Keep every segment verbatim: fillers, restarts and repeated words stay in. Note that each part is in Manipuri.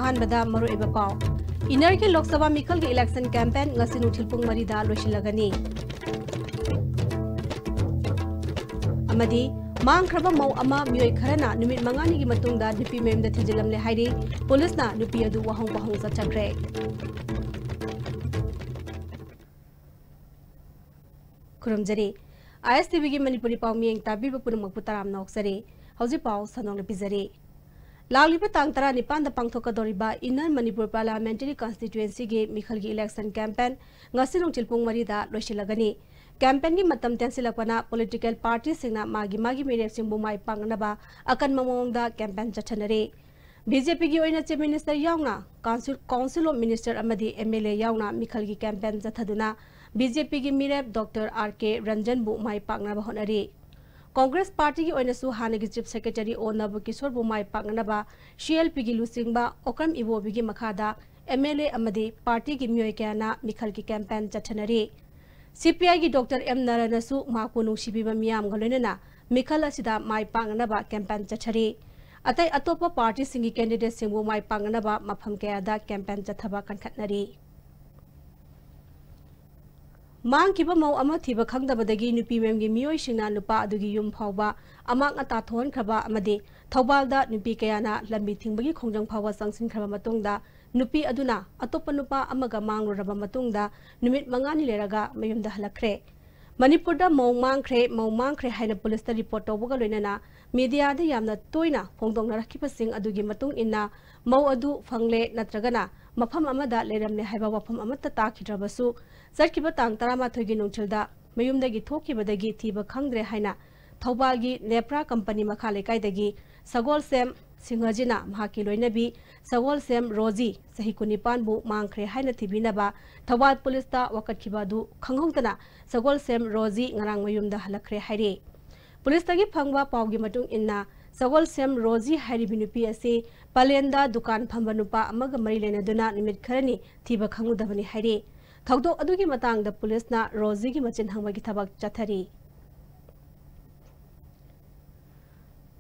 ꯑꯍꯥꯟꯕꯗ ꯃꯔꯨꯑꯣꯏꯕ ꯄꯥꯎ꯫ ꯏꯟꯅꯔꯒꯤ ꯂꯣꯛ ꯁꯚꯥ ꯃꯤꯈꯜꯒꯤ ꯏꯂꯦꯛꯁꯟ ꯀꯦꯝꯄꯦꯟ ꯉꯁꯤ ꯅꯨꯡꯊꯤꯜ ꯄꯨꯡ ꯃꯔꯤꯗ ꯂꯣꯏꯁꯤꯜꯂꯒꯅꯤ꯫ ꯑꯃꯗꯤ ꯃꯥꯡꯈ꯭ꯔꯕ ꯃꯧ ꯑꯃ ꯃꯤꯑꯣꯏ ꯈꯔꯅ ꯅꯨꯃꯤꯠ ꯃꯉꯥꯅꯤꯒꯤ ꯃꯇꯨꯡꯗ ꯅꯨꯄꯤ ꯃꯌꯨꯝꯗ ꯊꯤꯟꯖꯤꯜꯂꯝꯂꯦ ꯍꯥꯏꯔꯤ꯫ ꯄꯨꯂꯤꯁꯅ ꯅꯨꯄꯤ ꯑꯗꯨ ꯋꯥꯍꯣꯡ ꯄꯨꯍꯣꯡ ꯆꯠꯊꯈ꯭ꯔꯦ꯫ ꯈꯨꯔꯨꯝꯖꯔꯤ꯫ ISTVꯒꯤ ꯃꯅꯤꯄꯨꯔꯤ ꯄꯥꯎ ꯃꯤꯠꯌꯦꯡ ꯇꯥꯕꯤꯕ ꯄꯨꯝꯅꯃꯛꯄꯨ ꯇꯔꯥꯝꯅ ꯑꯣꯛꯆꯔꯤ꯫ ꯍꯧꯖꯤꯛ ꯄꯥꯎ ꯁꯟꯗꯣꯛꯅ ꯄꯤꯖꯔꯤ꯫ ꯂꯥꯛꯂꯤꯕ ꯇꯥꯡ ꯇꯔꯥꯅꯤꯄꯥꯟꯗ ꯄꯥꯡꯊꯣꯛꯀꯗꯧꯔꯤꯕ Inner Manipur Parliamentary Constituencyꯒꯤ ꯃꯤꯈꯜꯒꯤ ꯏꯂꯦꯛꯁꯟ ꯀꯦꯝꯄꯦꯟ ꯉꯁꯤ ꯅꯨꯡꯊꯤꯜ ꯄꯨꯡ ꯃꯔꯤꯗ ꯂꯣꯏꯁꯤꯜꯂꯒꯅꯤ꯫ ꯀꯦꯝꯄꯦꯟꯒꯤ ꯃꯇꯝ ꯇꯦꯟꯁꯤꯜꯂꯛꯄꯅ ꯄꯣꯂꯤꯇꯤꯀꯦꯜ ꯄꯥꯔꯇꯤꯁꯤꯡꯅ ꯃꯥꯒꯤ ꯃꯥꯒꯤ ꯃꯤꯔꯦꯞꯁꯤꯡꯕꯨ ꯃꯥꯏ ꯄꯥꯛꯅꯅꯕ ꯑꯀꯟꯕ ꯃꯑꯣꯡꯗ ꯀꯦꯝꯄꯦꯟ ꯆꯠꯊꯅꯔꯤ꯫ BJPꯒꯤ ꯑꯣꯏꯅ Chief Minister ꯌꯥꯎꯅ Council, Council of Minister ꯑꯃꯗꯤ MLA ꯌꯥꯎꯅ ꯃꯤꯈꯜꯒꯤ ꯀꯦꯝꯄꯦꯟ ꯆꯠꯊꯗꯨꯅ BJPꯒꯤ ꯃꯤꯔꯦꯞ ꯗꯣꯛꯇꯔ R K ꯔꯟꯖꯟꯕꯨ ꯃꯥꯏ ꯄꯥꯛꯅꯕ ꯍꯣꯠꯅꯔꯤ꯫ ꯀꯣꯡꯒ꯭ꯔꯦꯁ ꯄꯥꯔꯇꯤꯒꯤ ꯑꯣꯏꯅꯁꯨ ꯍꯥꯟꯅꯒꯤ Chief Secretary O ꯅꯕꯀꯤꯁꯣꯔꯕꯨ ꯃꯥꯏ ꯄꯥꯛꯅꯅꯕ CLPꯒꯤ ꯂꯨꯆꯤꯡꯕ ꯑꯣꯀ꯭ꯔꯝ ꯏꯕꯣꯕꯤꯒꯤ ꯃꯈꯥꯗ MLA ꯑꯃꯗꯤ ꯄꯥꯔꯇꯤꯒꯤ ꯃꯤꯑꯣꯏ ꯀꯌꯥꯅ ꯃꯤꯈꯜꯒꯤ ꯀꯦꯝꯄꯦꯟ ꯆꯠꯊꯅꯔꯤ꯫ CPIꯒꯤ ꯗꯣꯛꯇꯔ ꯑꯦꯝ ꯅꯥꯔꯥꯌꯟꯅꯁꯨ ꯃꯍꯥꯛꯄꯨ ꯅꯨꯡꯁꯤꯕꯤꯕ ꯃꯤꯌꯥꯝꯒ ꯂꯣꯏꯅꯅ ꯃꯤꯈꯜ ꯑꯁꯤꯗ ꯃꯥꯏ ꯄꯥꯛꯅꯅꯕ ꯀꯦꯝꯄꯦꯟ ꯆꯠꯊꯔꯤ꯫ ꯑꯇꯩ ꯑꯇꯣꯞꯄ ꯄꯥꯔꯇꯤꯁꯤꯡꯒꯤ ꯀꯦꯟꯗꯤꯗꯦꯠꯁꯤꯡꯕꯨ ꯃꯥꯏ ꯄꯥꯛꯅꯅꯕ ꯃꯐꯝ ꯀꯌꯥꯗ ꯀꯦꯝꯄꯦꯟ ꯆꯠꯊꯕ ꯀꯟꯈꯠꯅꯔꯤ꯫ ꯃꯥꯡꯈꯤꯕ ꯃꯧ ꯑꯃ ꯊꯤꯕ ꯈꯪꯗꯕꯗꯒꯤ ꯅꯨꯄꯤ ꯃꯌꯨꯝꯒꯤ ꯃꯤꯑꯣꯏꯁꯤꯡꯅ ꯅꯨꯄꯥ ꯑꯗꯨꯒꯤ ꯌꯨꯝ ꯐꯥꯎꯕ ꯑꯃꯥꯡ ꯑꯇꯥ ꯊꯣꯛꯍꯟꯈ꯭ꯔꯕ ꯑꯃꯗꯤ ꯊꯧꯕꯥꯜꯗ ꯅꯨꯄꯤ ꯀꯌꯥꯅ ꯂꯝꯕꯤ ꯊꯤꯡꯕꯒꯤ ꯈꯣꯡꯖꯪ ꯐꯥꯎꯕ ꯆꯪꯁꯤꯟꯈ꯭ꯔꯕ ꯃꯇꯨꯡꯗ ꯅꯨꯄꯤ ꯑꯗꯨꯅ ꯑꯇꯣꯞꯄ ꯅꯨꯄꯥ ꯑꯃꯒ ꯃꯥꯡꯂꯨꯔꯕ ꯃꯇꯨꯡꯗ ꯅꯨꯃꯤꯠ ꯃꯉꯥꯅꯤ ꯂꯩꯔꯒ ꯃꯌꯨꯝꯗ ꯍꯜꯂꯛꯈ꯭ꯔꯦ꯫ ꯃꯅꯤꯄꯨꯔꯗ ꯃꯧ ꯃꯥꯡꯈ꯭ꯔꯦ, ꯃꯧ ꯃꯥꯡꯈ꯭ꯔꯦ ꯍꯥꯏꯅ ꯄꯨꯂꯤꯁꯇ ꯔꯤꯄꯣꯔꯠ ꯇꯧꯕꯒ ꯂꯣꯏꯅꯅ ꯃꯤꯗꯤꯌꯥꯗ ꯌꯥꯝꯅ ꯇꯣꯏꯅ ꯐꯣꯡꯗꯣꯛꯅꯔꯛꯈꯤꯕꯁꯤꯡ ꯑꯗꯨꯒꯤ ꯃꯇꯨꯡ ꯏꯟꯅ ꯃꯧ ꯑꯗꯨ ꯐꯪꯂꯦ ꯅꯠꯇ꯭ꯔꯒꯅ ꯃꯐꯝ ꯑꯃꯗ ꯂꯩꯔꯝꯂꯦ ꯍꯥꯏꯕ ꯋꯥꯐꯝ ꯑꯃꯠꯇ ꯇꯥꯈꯤꯗ꯭ꯔꯕꯁꯨ, ꯆꯠꯈꯤꯕ ꯇꯥꯡ ꯇꯔꯥꯃꯥꯊꯣꯏꯒꯤ ꯅꯨꯡꯊꯤꯜꯗ ꯃꯌꯨꯝꯗꯒꯤ ꯊꯣꯛꯈꯤꯕꯗꯒꯤ ꯊꯤꯕ ꯈꯪꯗ꯭ꯔꯦ ꯍꯥꯏꯅ ꯊꯧꯕꯥꯜꯒꯤ ꯅꯦꯄ꯭ꯔꯥ ꯀꯝꯄꯅꯤ ꯃꯈꯥ ꯂꯩꯀꯥꯏꯗꯒꯤ ꯁꯒꯣꯜꯁꯦꯝ ꯁꯤꯡꯍꯖꯤꯅ ꯃꯍꯥꯛꯀꯤ ꯂꯣꯏꯅꯕꯤ ꯁꯒꯣꯜꯁꯦꯝ ꯔꯣꯖꯤ, ꯆꯍꯤ ꯀꯨꯟꯅꯤꯄꯥꯟꯕꯨ ꯃꯥꯡꯈ꯭ꯔꯦ ꯍꯥꯏꯅ ꯊꯤꯕꯤꯅꯕ ꯊꯧꯕꯥꯜ ꯄꯨꯂꯤꯁꯇ ꯋꯥꯀꯠꯈꯤꯕ ꯑꯗꯨ ꯈꯪꯍꯧꯗꯅ ꯁꯒꯣꯜꯁꯦꯝ ꯔꯣꯖꯤ ꯉꯔꯥꯡ ꯃꯌꯨꯝꯗ ꯍꯜꯂꯛꯈ꯭ꯔꯦ ꯍꯥꯏꯔꯤ꯫ ꯄꯨꯂꯤꯁꯇꯒꯤ ꯐꯪꯕ ꯄꯥꯎꯒꯤ ꯃꯇꯨꯡ ꯏꯟꯅ, ꯁꯒꯣꯜꯁꯦꯝ ꯔꯣꯖꯤ ꯍꯥꯏꯔꯤꯕꯤ ꯅꯨꯄꯤ ꯑꯁꯤ ꯄꯂꯦꯟꯗ ꯗꯨꯀꯥꯟ ꯐꯝꯕ ꯅꯨꯄꯥ ꯑꯃꯒ ꯃꯔꯤ ꯂꯩꯅꯗꯨꯅ ꯅꯨꯃꯤꯠ ꯈꯔꯅꯤ ꯊꯤꯕ ꯈꯪꯂꯨꯗꯕꯅꯤ ꯍꯥꯏꯔꯤ꯫ ꯊꯧꯗꯣꯛ ꯑꯗꯨꯒꯤ ꯃꯇꯥꯡꯗ ꯄꯨꯂꯤꯁꯅ ꯔꯣꯖꯤꯒꯤ ꯃꯆꯤꯟ ꯍꯪꯕꯒꯤ ꯊꯕꯛ ꯆꯠꯊꯔꯤ꯫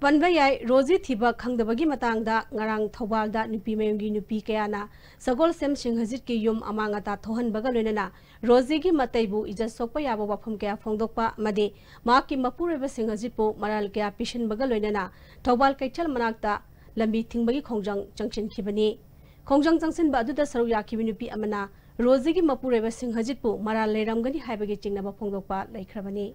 ꯄꯟꯕ ꯌꯥꯏ, ꯔꯣꯖꯤ ꯊꯤꯕ ꯈꯪꯗꯕꯒꯤ ꯃꯇꯥꯡꯗ ꯉꯔꯥꯡ ꯊꯧꯕꯥꯜꯗ ꯅꯨꯄꯤ ꯃꯌꯨꯝꯒꯤ ꯅꯨꯄꯤ ꯀꯌꯥꯅ ꯁꯒꯣꯜꯁꯦꯝ ꯁꯤꯡꯍꯖꯤꯠꯀꯤ ꯌꯨꯝ ꯑꯃꯥꯡ ꯑꯇꯥ ꯊꯣꯛꯍꯟꯕꯒ ꯂꯣꯏꯅꯅ ꯔꯣꯖꯤꯒꯤ ꯃꯇꯩꯕꯨ ꯏꯖꯠ ꯁꯣꯛꯄ ꯌꯥꯕ ꯋꯥꯐꯝ ꯀꯌꯥ ꯐꯣꯡꯗꯣꯛꯄ ꯑꯃꯗꯤ ꯃꯍꯥꯛꯀꯤ ꯃꯄꯨꯔꯣꯏꯕ ꯁꯤꯡꯍꯖꯤꯠꯄꯨ ꯃꯔꯥꯜ ꯀꯌꯥ ꯄꯤꯁꯤꯟꯕꯒ ꯂꯣꯏꯅꯅ ꯊꯧꯕꯥꯜ ꯀꯩꯊꯦꯜ ꯃꯅꯥꯛꯇ ꯂꯝꯕꯤ ꯊꯤꯡꯕꯒꯤ ꯈꯣꯡꯖꯪ ꯆꯪꯁꯤꯟꯈꯤꯕꯅꯤ꯫ ꯈꯣꯡꯖꯪ ꯆꯪꯁꯤꯟꯕ ꯑꯗꯨꯗ ꯁꯔꯨꯛ ꯌꯥꯈꯤꯕ ꯅꯨꯄꯤ ꯑꯃꯅ ꯔꯣꯖꯤꯒꯤ ꯃꯄꯨꯔꯣꯏꯕ ꯁꯤꯡꯍꯖꯤꯠꯄꯨ ꯃꯔꯥꯜ ꯂꯩꯔꯝꯒꯅꯤ ꯍꯥꯏꯕꯒꯤ ꯆꯤꯡꯅꯕ ꯐꯣꯡꯗꯣꯛꯄ ꯂꯩꯈ꯭ꯔꯕꯅꯤ꯫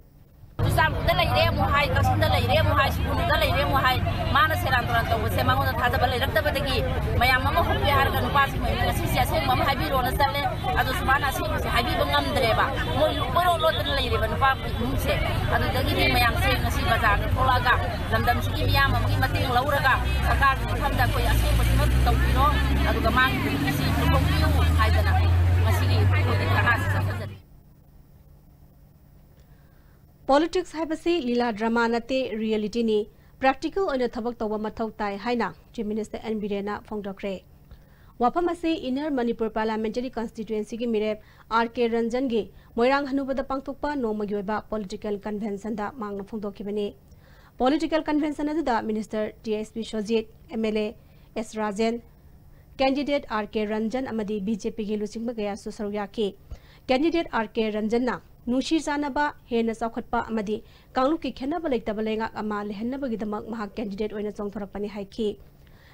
ꯆꯨꯔꯆꯥꯟꯄꯨꯔꯗ ꯂꯩꯔꯦ ꯑꯃꯨꯛ ꯍꯥꯏ, ꯀꯛꯆꯤꯡꯗ ꯂꯩꯔꯦ ꯑꯃꯨꯛ ꯍꯥꯏ, ꯁꯨꯒꯨꯅꯨꯗ ꯂꯩꯔꯦ ꯑꯃꯨꯛ ꯍꯥꯏ꯫ ꯃꯥꯅ ꯁꯦꯔꯥꯟ ꯇꯨꯔꯥꯟ ꯇꯧꯕꯁꯦ ꯃꯉꯣꯟꯗ ꯊꯥꯖꯕ ꯂꯩꯔꯛꯇꯕꯗꯒꯤ ꯃꯌꯥꯝ ꯑꯃ ꯍꯨꯞꯄꯦ ꯍꯥꯏꯔꯒ ꯅꯨꯄꯥꯁꯤꯡ ꯑꯣꯏꯅ ꯉꯁꯤꯁꯦ ꯑꯁꯦꯡꯕ ꯑꯃ ꯍꯥꯏꯕꯤꯔꯣꯅ ꯆꯠꯂꯦ꯫ ꯑꯗꯨꯁꯨ ꯃꯥꯅ ꯑꯁꯦꯡꯕꯁꯦ ꯍꯥꯏꯕꯤꯕ ꯉꯝꯗ꯭ꯔꯦꯕ꯫ ꯃꯣꯏ ꯀꯣꯏꯔꯣꯠ ꯂꯣꯠꯇꯅ ꯂꯩꯔꯦꯕ ꯅꯨꯄꯥ ꯏꯃꯨꯡꯁꯦ꯫ ꯑꯗꯨꯗꯒꯤꯗꯤ ꯃꯌꯥꯝꯁꯦ ꯉꯁꯤ ꯕꯖꯥꯔꯗ ꯊꯣꯛꯂꯛꯑꯒ ꯂꯝꯗꯝꯁꯤꯒꯤ ꯃꯤꯌꯥꯝ ꯑꯃꯒꯤ ꯃꯇꯦꯡ ꯂꯧꯔꯒ ꯁꯔꯀꯥꯔꯒꯤ ꯃꯐꯝꯗ ꯑꯩꯈꯣꯏ ꯑꯁꯦꯡꯕꯁꯤꯃ ꯇꯧꯕꯤꯔꯣ꯫ ꯑꯗꯨꯒ ꯃꯥꯒꯤ ꯅꯨꯄꯤꯁꯤ ꯂꯨꯍꯣꯡꯕꯤꯌꯨ ꯍꯥꯏꯗꯅ ꯉꯁꯤꯒꯤ ꯑꯩꯈꯣꯏꯒꯤ ꯙꯔꯅꯥꯁꯤ ꯆꯠꯊꯖꯔꯤ꯫ ꯄꯣꯂꯤꯇꯤꯛꯁ ꯍꯥꯏꯕꯁꯤ ꯂꯤꯂꯥ ꯗ꯭ꯔꯃꯥ ꯅꯠꯇꯦ, ꯔꯤꯌꯦꯂꯤꯇꯤꯅꯤ꯫ ꯄ꯭ꯔꯦꯛꯇꯤꯀꯦꯜ ꯑꯣꯏꯅ ꯊꯕꯛ ꯇꯧꯕ ꯃꯊꯧ ꯇꯥꯏ ꯍꯥꯏꯅ ꯆꯤꯐ ꯃꯤꯅꯤꯁꯇꯔ ꯑꯦꯟ ꯕꯤꯔꯦꯟꯅ ꯐꯣꯡꯗꯣꯛꯈ꯭ꯔꯦ꯫ ꯋꯥꯐꯝ ꯑꯁꯤ ꯏꯟꯅꯔ ꯃꯅꯤꯄꯨꯔ ꯄꯥꯔꯂꯤꯌꯥꯃꯦꯟꯇꯔꯤ ꯀꯟꯁꯇꯤꯇ꯭ꯋꯦꯟꯁꯤꯒꯤ ꯃꯤꯔꯦꯞ ꯑꯥꯔ ꯀꯦ ꯔꯟꯖꯟꯒꯤ ꯃꯣꯏꯔꯥꯡ ꯍꯅꯨꯕꯗ ꯄꯥꯡꯊꯣꯛꯄ ꯅꯣꯡꯃꯒꯤ ꯑꯣꯏꯕ ꯄꯣꯂꯤꯇꯤꯀꯦꯜ ꯀꯟꯚꯦꯟꯁꯟꯗ ꯃꯍꯥꯛꯅ ꯐꯣꯡꯗꯣꯛꯈꯤꯕꯅꯤ꯫ ꯄꯣꯂꯤꯇꯤꯀꯦꯜ ꯀꯟꯚꯦꯟꯁꯟ ꯑꯗꯨꯗ minister T S Biswajit, M L A S Rajen, candidate R K Ranjan ꯑꯃꯗꯤ ꯕꯤ ꯖꯦ ꯄꯤꯒꯤ ꯂꯨꯆꯤꯡꯕ ꯀꯌꯥꯁꯨ ꯁꯔꯨꯛ ꯌꯥꯈꯤ꯫ ꯀꯦꯟꯗꯤꯗꯦꯠ ꯑꯥꯔ ꯀꯦ ꯔꯟꯖꯟꯅ ꯅꯨꯡꯁꯤ ꯆꯥꯟꯅꯕ, ꯍꯦꯟꯅ ꯆꯥꯎꯈꯠꯄ ꯑꯃꯗꯤ ꯀꯥꯡꯂꯨꯞꯀꯤ ꯈꯦꯟꯅꯕ ꯂꯩꯇꯕ ꯂꯩꯉꯥꯛ ꯑꯃ ꯂꯩꯍꯟꯅꯕꯒꯤꯗꯃꯛ ꯃꯍꯥꯛ ꯀꯦꯟꯗꯤꯗꯦꯠ ꯑꯣꯏꯅ ꯆꯣꯡꯊꯣꯔꯛꯄꯅꯤ ꯍꯥꯏꯈꯤ꯫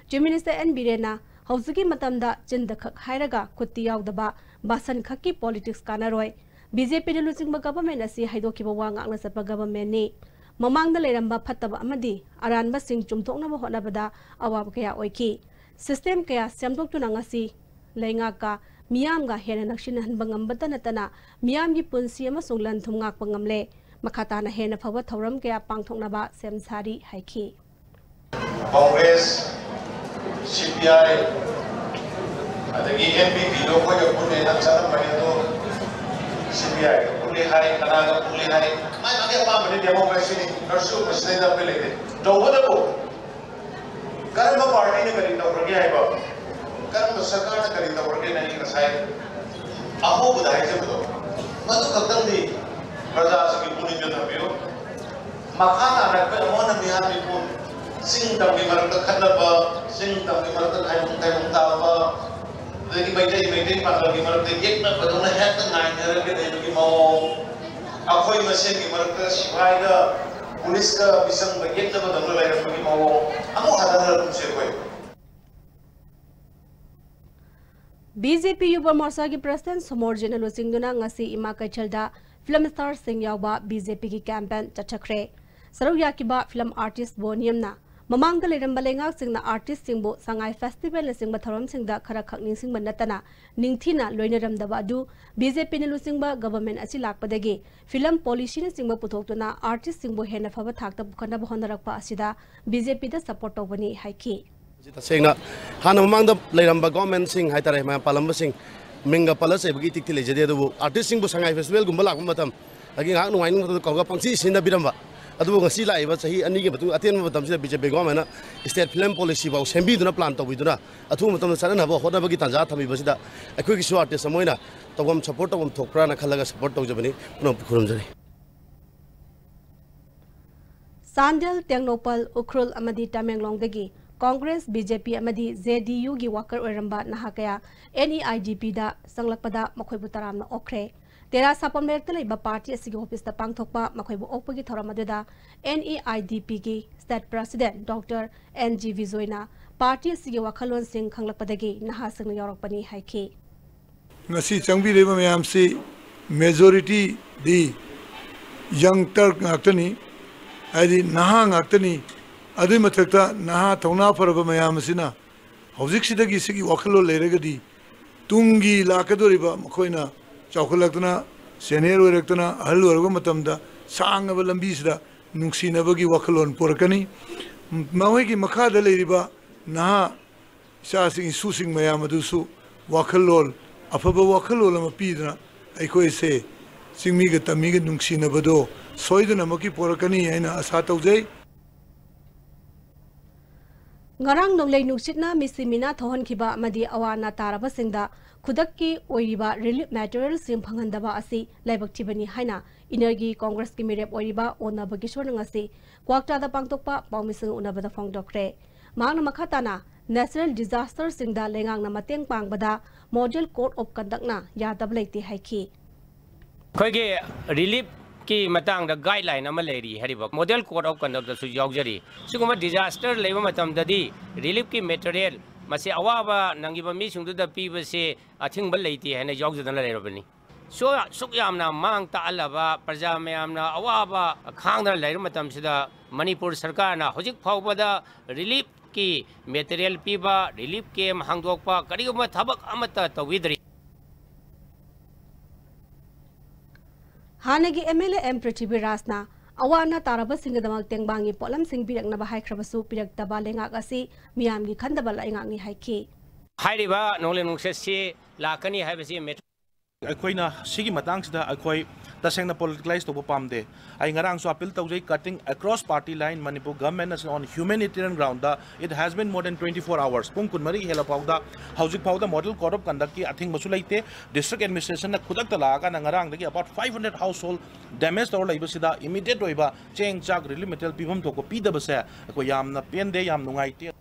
ꯆꯤꯐ ꯃꯤꯅꯤꯁꯇꯔ ꯑꯦꯟ ꯕꯤꯔꯦꯟꯅ ꯍꯧꯖꯤꯛꯀꯤ ꯃꯇꯝꯗ ꯆꯤꯟꯗ ꯈꯛ ꯍꯥꯏꯔꯒ ꯈꯨꯠꯇꯤ ꯌꯥꯎꯗꯕ, ꯚꯥꯁꯟ ꯈꯛꯀꯤ ꯄꯣꯂꯤꯇꯤꯛꯁ ꯀꯥꯟꯅꯔꯣꯏ, ꯕꯤ ꯖꯦ ꯄꯤꯅ ꯂꯨꯆꯤꯡꯕ ꯒꯚꯔꯟꯃꯦꯟꯠ ꯑꯁꯤ ꯍꯥꯏꯗꯣꯛꯈꯤꯕ ꯋꯥ ꯉꯥꯛꯅ ꯆꯠꯄ ꯒꯚꯔꯟꯃꯦꯟꯠꯅꯤ꯫ ꯃꯃꯥꯡꯗ ꯂꯩꯔꯝꯕ ꯐꯠꯇꯕ ꯑꯃꯗꯤ ꯑꯔꯥꯟꯕꯁꯤꯡ ꯆꯨꯝꯊꯣꯛꯅꯕ ꯍꯣꯠꯅꯕꯗ ꯑꯋꯥꯕ ꯀꯌꯥ ꯑꯣꯏꯈꯤ꯫ ꯁꯤꯁꯇꯦꯝ ꯀꯌꯥ ꯁꯦꯝꯗꯣꯛꯇꯨꯅ ꯉꯁꯤ ꯂꯩꯉꯥꯛꯀ ꯃꯤꯌꯥꯝꯒ ꯍꯦꯟꯅ ꯅꯛꯁꯤꯟꯅꯍꯟꯕ ꯉꯝꯕꯇ ꯅꯠꯇꯅ ꯃꯤꯌꯥꯝꯒꯤ ꯄꯨꯟꯁꯤ ꯑꯃꯁꯨꯡ ꯂꯟ ꯊꯨꯝ ꯉꯥꯛꯄ ꯉꯝꯂꯦ꯫ ꯃꯈꯥ ꯇꯥꯅ ꯍꯦꯟꯅ ꯐꯕ ꯊꯧꯔꯝ ꯀꯌꯥ ꯄꯥꯡꯊꯣꯛꯅꯕ ꯁꯦꯝ ꯁꯥꯔꯤ ꯍꯥꯏꯈꯤ꯫ ꯀꯣꯡꯒ꯭ꯔꯦꯁ, ꯁꯤ ꯄꯤ ꯑꯥꯏ, ꯑꯗꯒꯤ ꯑꯦꯟ ꯄꯤ ꯄꯤꯗꯣ ꯑꯩꯈꯣꯏꯒ ꯄꯨꯜꯂꯦ, ꯅꯪ ꯆꯠꯂꯝꯕꯅꯤ ꯑꯗꯣ, ꯁꯤ ꯄꯤ ꯑꯥꯏꯒ ꯄꯨꯜꯂꯦ ꯍꯥꯏ, ꯀꯅꯥꯒ ꯄꯨꯜꯂꯦ ꯍꯥꯏ, ꯃꯥꯏ ꯃꯥꯒꯤ ꯑꯄꯥꯝꯕꯅꯤ, ꯗꯦꯃꯣꯀ꯭ꯔꯦꯁꯤꯅꯤ, ꯀꯔꯤꯁꯨ ꯃꯁꯤꯗꯩꯗ ꯑꯩꯈꯣꯏ ꯂꯩꯇꯦ꯫ ꯇꯧꯕꯇꯕꯨ ꯀꯔꯝꯕ ꯄꯥꯔꯇꯤꯅ ꯀꯔꯤ ꯇꯧꯈ꯭ꯔꯒꯦ ꯍꯥꯏꯕ, ꯀꯔꯝꯕ ꯁꯔꯀꯥꯔꯅ ꯀꯔꯤ ꯇꯧꯈ꯭ꯔꯒꯦꯅ ꯑꯩ ꯉꯁꯥꯏ ꯑꯍꯧꯕꯗ ꯍꯥꯏꯖꯕꯗꯣ, ꯃꯗꯨ ꯈꯛꯇꯪꯗꯤ ꯄ꯭ꯔꯖꯥꯁꯤꯡꯒꯤ ꯄꯨꯛꯅꯤꯡꯗ ꯊꯝꯕꯤꯌꯨ꯫ ꯃꯈꯥ ꯇꯥꯅ ꯑꯩꯈꯣꯏ ꯑꯃꯨꯛ ꯍꯟꯅ ꯃꯤꯍꯥꯠ ꯃꯤꯄꯨꯟ, ꯆꯤꯡ ꯇꯝꯒꯤ ꯃꯔꯛꯇ ꯈꯠꯅꯕ, ꯆꯤꯡ ꯇꯝꯒꯤ ꯃꯔꯛꯇ ꯈꯥꯏꯕꯨꯡ ꯈꯥꯏꯕꯨꯡ ꯇꯥꯕ, ꯑꯗꯒꯤ ꯃꯩꯇꯩ ꯃꯩꯇꯩ ꯄꯥꯡꯒꯜꯒꯤ ꯃꯔꯛꯇ ꯌꯦꯛꯅꯕꯗꯧꯅ ꯍꯦꯛꯇ ꯉꯥꯏꯅꯔꯒ ꯂꯩꯕꯒꯤ ꯃꯑꯣꯡ, ꯑꯩꯈꯣꯏ ꯃꯁꯦꯟꯒꯤ ꯃꯔꯛꯇ ꯁꯤꯐꯥꯏꯒ ꯄꯨꯂꯤꯁꯀ ꯃꯤꯆꯪꯒ ꯌꯦꯛꯅꯕꯗꯧꯅ ꯂꯩꯔꯛꯄꯒꯤ ꯃꯑꯣꯡ ꯑꯃꯨꯛ ꯍꯟꯅ ꯍꯜꯂꯛꯀꯨꯝꯁꯦ ꯑꯩꯈꯣꯏ꯫ ꯕꯤ ꯖꯦ ꯄꯤ ꯌꯨꯕ ꯃꯣꯔꯆꯥꯒꯤ ꯄ꯭ꯔꯁꯤꯗꯦꯟ ꯁꯣꯃꯣꯔꯖꯤꯠꯅ ꯂꯨꯆꯤꯡꯗꯨꯅ ꯉꯁꯤ ꯏꯃꯥ ꯀꯩꯊꯦꯜꯗ ꯐꯤꯂꯝ ꯁ꯭ꯇꯥꯔꯁꯤꯡ ꯌꯥꯎꯕ ꯕꯤ ꯖꯦ ꯄꯤꯒꯤ ꯀꯦꯝꯄꯦꯟ ꯆꯠꯊꯈ꯭ꯔꯦ꯫ ꯁꯔꯨꯛ ꯌꯥꯈꯤꯕ ꯐꯤꯂꯝ ꯑꯥꯔꯇꯤꯁ ꯕꯣꯅꯤꯌꯝꯅ ꯃꯃꯥꯡꯗ ꯂꯩꯔꯝꯕ ꯂꯩꯉꯥꯛꯁꯤꯡꯅ ꯑꯥꯔꯇꯤꯁꯁꯤꯡꯕꯨ ꯁꯉꯥꯏ ꯐꯦꯁꯇꯤꯚꯦꯜꯅꯆꯤꯡꯕ ꯊꯧꯔꯝꯁꯤꯡꯗ ꯈꯔꯈꯛ ꯅꯤꯡꯁꯤꯡꯕ ꯅꯠꯇꯅ ꯅꯤꯡꯊꯤꯅ ꯂꯣꯏꯅꯔꯝꯗꯕ ꯑꯗꯨ ꯕꯤ ꯖꯦ ꯄꯤꯅ ꯂꯨꯆꯤꯡꯕ ꯒꯚꯔꯟꯃꯦꯟꯠ ꯑꯁꯤ ꯂꯥꯛꯄꯗꯒꯤ ꯐꯤꯂꯝ ꯄꯣꯂꯤꯁꯤꯅꯆꯤꯡꯕ ꯄꯨꯊꯣꯛꯇꯨꯅ ꯑꯥꯔꯇꯤꯁꯁꯤꯡꯕꯨ ꯍꯦꯟꯅ ꯐꯕ ꯊꯥꯛꯇ ꯄꯨꯈꯠꯅꯕ ꯍꯣꯠꯅꯔꯛꯄ ꯑꯁꯤꯗ ꯕꯤ ꯖꯦ ꯄꯤꯗ ꯁꯄꯣꯔꯠ ꯇꯧꯕꯅꯤ ꯍꯥꯏꯈꯤ꯫ ꯇꯁꯦꯡꯅ ꯍꯥꯟꯅ ꯃꯃꯥꯡꯗ ꯂꯩꯔꯝꯕ ꯒꯣꯔꯃꯦꯟꯁꯤꯡ ꯍꯥꯏꯇꯥꯔꯦ, ꯃꯌꯥꯝ ꯄꯥꯜꯂꯝꯕꯁꯤꯡ ꯃꯤꯡꯒ ꯄꯜꯂ ꯆꯩꯕꯒꯤ ꯏꯇꯤꯛꯇꯤ ꯂꯩꯖꯗꯦ꯫ ꯑꯗꯨꯕꯨ ꯑꯥꯔꯇꯤꯁꯁꯤꯡꯕꯨ ꯁꯉꯥꯏ ꯐꯦꯁꯇꯤꯚꯦꯜꯒꯨꯝꯕ ꯂꯥꯛꯄ ꯃꯇꯝ ꯑꯗꯒꯤ ꯉꯥꯏꯍꯥꯛ ꯅꯨꯡꯉꯥꯏꯅꯤꯡꯕ ꯃꯇꯝꯗ ꯀꯧꯔꯒ ꯄꯪꯁꯤ ꯁꯤꯖꯤꯟꯅꯕꯤꯔꯝꯕ, ꯑꯗꯨꯕꯨ ꯉꯁꯤ ꯂꯥꯛꯏꯕ ꯆꯍꯤ ꯑꯅꯤꯒꯤ ꯃꯇꯨꯡ ꯑꯇꯦꯟꯕ ꯃꯇꯝꯁꯤꯗ ꯕꯤ ꯖꯦ ꯄꯤ ꯒꯣꯔꯃꯦꯟꯅ ꯁ꯭ꯇꯦꯠ ꯐꯤꯂꯝ ꯄꯣꯂꯤꯁꯤꯐꯥꯎ ꯁꯦꯝꯕꯤꯗꯨꯅ, ꯄ꯭ꯂꯥꯟ ꯇꯧꯕꯤꯗꯨꯅ ꯑꯊꯨꯕ ꯃꯇꯝꯗ ꯆꯠꯅꯅꯕ ꯍꯣꯠꯅꯕꯒꯤ ꯇꯥꯟꯖꯥ ꯊꯝꯕꯤꯕꯁꯤꯗ ꯑꯩꯈꯣꯏꯒꯤꯁꯨ ꯑꯥꯔꯇꯤꯁ ꯑꯃ ꯑꯣꯏꯅ ꯇꯧꯐꯝ, ꯁꯄꯣꯔꯠ ꯇꯧꯐꯝ ꯊꯣꯛꯄ꯭ꯔꯥꯅ ꯈꯜꯂꯒ ꯁꯄꯣꯔꯠ ꯇꯧꯖꯕꯅꯤ꯫ ꯄꯨꯝꯅꯃꯛꯄꯨ ꯈꯨꯔꯨꯝꯖꯔꯤ꯫ ꯆꯥꯟꯗꯦꯜ, ꯇꯦꯡꯅꯧꯄꯜ, ꯎꯈ꯭ꯔꯨꯜ ꯑꯃꯗꯤ ꯇꯃꯦꯡꯂꯣꯡꯗꯒꯤ ꯀꯣꯡꯒ꯭ꯔꯦꯁ, ꯕꯤ ꯖꯦ ꯄꯤ ꯑꯃꯗꯤ ꯖꯦ ꯗꯤ ꯌꯨꯒꯤ ꯋꯥꯀꯔ ꯑꯣꯏꯔꯝꯕ ꯅꯍꯥ ꯀꯌꯥ ꯑꯦꯟ ꯏ ꯑꯥꯏ ꯗꯤ ꯄꯤꯗ ꯆꯪꯂꯛꯄꯗ ꯃꯈꯣꯏꯕꯨ ꯇꯔꯥꯝꯅ ꯑꯣꯛꯈ꯭ꯔꯦ꯫ ꯇꯦꯔꯥ ꯁꯥꯄꯝ ꯂꯩꯔꯛꯇ ꯂꯩꯕ ꯄꯥꯔꯇꯤ ꯑꯁꯤꯒꯤ ꯑꯣꯐꯤꯁꯇ ꯄꯥꯡꯊꯣꯛꯄ ꯃꯈꯣꯏꯕꯨ ꯑꯣꯛꯄꯒꯤ ꯊꯧꯔꯝ ꯑꯗꯨꯗ ꯑꯦꯟ ꯏ ꯑꯥꯏ ꯗꯤ ꯄꯤꯒꯤ state president doctor N G ꯕꯤꯖꯣꯏꯅ ꯄꯥꯔꯇꯤ ꯑꯁꯤꯒꯤ ꯋꯥꯈꯜꯂꯣꯟꯁꯤꯡ ꯈꯪꯂꯛꯄꯗꯒꯤ ꯅꯍꯥꯁꯤꯡꯅ ꯌꯥꯎꯔꯛꯄꯅꯤ ꯍꯥꯏꯈꯤ꯫ ꯉꯁꯤ ꯆꯪꯕꯤꯔꯤꯕ ꯃꯌꯥꯝꯁꯤ majorityꯗꯤ young turk ꯉꯥꯛꯇꯅꯤ, ꯍꯥꯏꯗꯤ ꯅꯍꯥ ꯉꯥꯛꯇꯅꯤ꯫ ꯑꯗꯨꯏ ꯃꯊꯛꯇ ꯅꯍꯥ ꯊꯧꯅꯥ ꯐꯔꯕ ꯃꯌꯥꯝ ꯑꯁꯤꯅ ꯍꯧꯖꯤꯛꯁꯤꯗꯒꯤ ꯁꯤꯒꯤ ꯋꯥꯈꯜꯂꯣꯟ ꯂꯩꯔꯒꯗꯤ ꯇꯨꯡꯒꯤ ꯂꯥꯛꯀꯗꯧꯔꯤꯕ ꯃꯈꯣꯏꯅ ꯆꯥꯎꯈꯠꯂꯛꯇꯅ senior ꯑꯣꯏꯔꯛꯇꯅ ꯑꯍꯜ ꯑꯣꯏꯔꯛꯄ ꯃꯇꯝꯗ ꯁꯥꯡꯉꯕ ꯂꯝꯕꯤꯁꯤꯗ ꯅꯨꯡꯁꯤꯅꯕꯒꯤ ꯋꯥꯈꯜꯂꯣꯟ ꯄꯨꯔꯛꯀꯅꯤ꯫ ꯃꯈꯣꯏꯒꯤ ꯃꯈꯥꯗ ꯂꯩꯔꯤꯕ ꯅꯍꯥ ꯏꯆꯥꯁꯤꯡ ꯏꯁꯨꯁꯤꯡ ꯃꯌꯥꯝ ꯑꯗꯨꯁꯨ ꯋꯥꯈꯜꯂꯣꯟ ꯑꯐꯕ ꯋꯥꯈꯜꯂꯣꯟ ꯑꯃ ꯄꯤꯗꯨꯅ ꯑꯩꯈꯣꯏꯁꯦ ꯆꯤꯡꯃꯤꯒ ꯇꯝꯃꯤꯒ ꯅꯨꯡꯁꯤꯅꯕꯗꯣ ꯁꯣꯏꯗꯅꯃꯛꯀꯤ ꯄꯣꯔꯛꯀꯅꯤ ꯍꯥꯏꯅ ꯑꯁꯥ ꯇꯧꯖꯩ꯫ ꯉꯔꯥꯡ ꯅꯣꯡꯂꯩ ꯅꯨꯡꯁꯤꯠꯅ ꯃꯤꯁꯤ ꯃꯤꯅꯥ ꯊꯣꯛꯍꯟꯈꯤꯕ ꯑꯃꯗꯤ ꯑꯋꯥ ꯑꯅꯥ ꯇꯥꯔꯕꯁꯤꯡꯗ ꯈꯨꯗꯛꯀꯤ ꯑꯣꯏꯔꯤꯕ relief materialꯁꯤꯡ ꯐꯪꯍꯟꯗꯕ ꯑꯁꯤ ꯂꯥꯏꯕꯛ ꯊꯤꯕꯅꯤ ꯍꯥꯏꯅ ꯏꯅꯔꯒꯤ ꯀꯣꯡꯒ꯭ꯔꯦꯁꯀꯤ ꯃꯤꯔꯦꯞ ꯑꯣꯏꯔꯤꯕ ꯑꯣꯅꯥꯕ ꯀꯤꯁꯣꯔꯅ ꯉꯁꯤ ꯀ꯭ꯋꯥꯛꯇꯥꯗ ꯄꯥꯡꯊꯣꯛꯄ ꯄꯥꯎꯃꯤꯁꯤꯡ ꯎꯅꯕꯗ ꯐꯣꯡꯗꯣꯛꯈ꯭ꯔꯦ꯫ ꯃꯍꯥꯛꯅ ꯃꯈꯥ ꯇꯥꯅ Natural Disasterꯁꯤꯡꯗ ꯂꯩꯉꯥꯛꯅ ꯃꯇꯦꯡ ꯄꯥꯡꯕꯗ Model Code of Conductꯅ ꯌꯥꯗꯕ ꯂꯩꯇꯦ ꯍꯥꯏꯈꯤ꯫ ꯑꯩꯈꯣꯏꯒꯤ reliefꯀꯤ ꯃꯇꯥꯡꯗ guideline ꯑꯃ ꯂꯩꯔꯤ ꯍꯥꯏꯔꯤꯕ Model Code of Conductꯇꯁꯨ ꯌꯥꯎꯖꯔꯤ꯫ ꯁꯤꯒꯨꯝꯕ disaster ꯂꯩꯕ ꯃꯇꯝꯗꯗꯤ reliefꯀꯤ material ꯃꯁꯤ ꯑꯋꯥꯕ ꯅꯪꯉꯤꯕ ꯃꯤꯁꯤꯡꯗꯨꯗ ꯄꯤꯕꯁꯦ ꯑꯊꯤꯡꯕ ꯂꯩꯇꯦ ꯍꯥꯏꯅ ꯌꯥꯎꯖꯗꯅ ꯂꯩꯔꯕꯅꯤ꯫ ꯁꯨ-, ꯑꯁꯨꯛ ꯌꯥꯝꯅ ꯃꯥꯡ ꯇꯥꯛꯍꯜꯂꯕ, ꯄ꯭ꯔꯖꯥ ꯃꯌꯥꯝꯅ ꯑꯋꯥꯕ ꯈꯥꯡꯗꯅ ꯂꯩꯔꯕ ꯃꯇꯝꯁꯤꯗ ꯃꯅꯤꯄꯨꯔ ꯁꯔꯀꯥꯔꯅ ꯍꯧꯖꯤꯛ ꯐꯥꯎꯕꯗ reliefꯀꯤ material ꯄꯤꯕ, relief camp ꯍꯥꯡꯗꯣꯛꯄ, ꯀꯔꯤꯒꯨꯝꯕ ꯊꯕꯛ ꯑꯃꯠꯇ ꯇꯧꯕꯤꯗ꯭ꯔꯤ꯫ ꯍꯥꯟꯅꯒꯤ MLA ꯑꯦꯝ ꯄ꯭ꯔꯤꯊꯤꯕꯤꯔꯥꯖꯅ ꯑꯋꯥ ꯑꯅꯥ ꯇꯥꯔꯕꯁꯤꯡꯒꯤꯗꯃꯛ ꯇꯦꯡꯕꯥꯡꯒꯤ ꯄꯣꯠꯂꯝꯁꯤꯡ ꯄꯤꯔꯛꯅꯕ ꯍꯥꯏꯈ꯭ꯔꯕꯁꯨ ꯄꯤꯔꯛꯇꯕ ꯂꯩꯉꯥꯛ ꯑꯁꯤ ꯃꯤꯌꯥꯝꯒꯤ ꯈꯟꯗꯕ ꯂꯩꯉꯥꯛꯅꯤ ꯍꯥꯏꯈꯤ꯫ ꯍꯥꯏꯔꯤꯕ ꯅꯣꯡꯂꯩ ꯅꯨꯡꯁꯤꯠꯁꯤ ꯂꯥꯛꯀꯅꯤ ꯍꯥꯏꯕꯁꯤ ꯃꯦ- ꯑꯩꯈꯣꯏꯅ ꯁꯤꯒꯤ ꯃꯇꯥꯡꯁꯤꯗ ꯑꯩꯈꯣꯏ ꯇꯁꯦꯡꯅ politicize ꯇꯧꯕ ꯄꯥꯝꯗꯦ꯫ ꯑꯩ ꯉꯔꯥꯡꯁꯨ appeal ꯇꯧꯖꯩ, cutting across party line, Manipur government ꯑꯁꯤꯅ on humanitarian ground the, it has been more than twenty four hours, ꯄꯨꯡ ꯀꯨꯟꯃꯔꯤ ꯍꯦꯜꯂ ꯐꯥꯎꯗ, ꯍꯧꯖꯤꯛ ꯐꯥꯎꯗ Model Code of Conduct ꯀꯤ ꯑꯊꯤꯡꯕꯁꯨ ꯂꯩꯇꯦ꯫ District administration ꯅ ꯈꯨꯗꯛꯇ ꯂꯥꯛꯑꯀꯥꯟꯗ ꯉꯔꯥꯡꯗꯒꯤ about five hundred household damage ꯇꯧꯔ ꯂꯩꯕꯁꯤꯗ immediate ꯑꯣꯏꯕ ꯆꯦꯡ ꯆꯥꯛ relief material ꯄꯤꯐꯝ ꯊꯣꯛꯄ ꯄꯤꯗꯕꯁꯦ ꯑꯩꯈꯣꯏ ꯌꯥꯝꯅ ꯄꯦꯟꯗꯦ, ꯌꯥꯝ ꯅꯨꯡꯉꯥꯏꯇꯦ꯫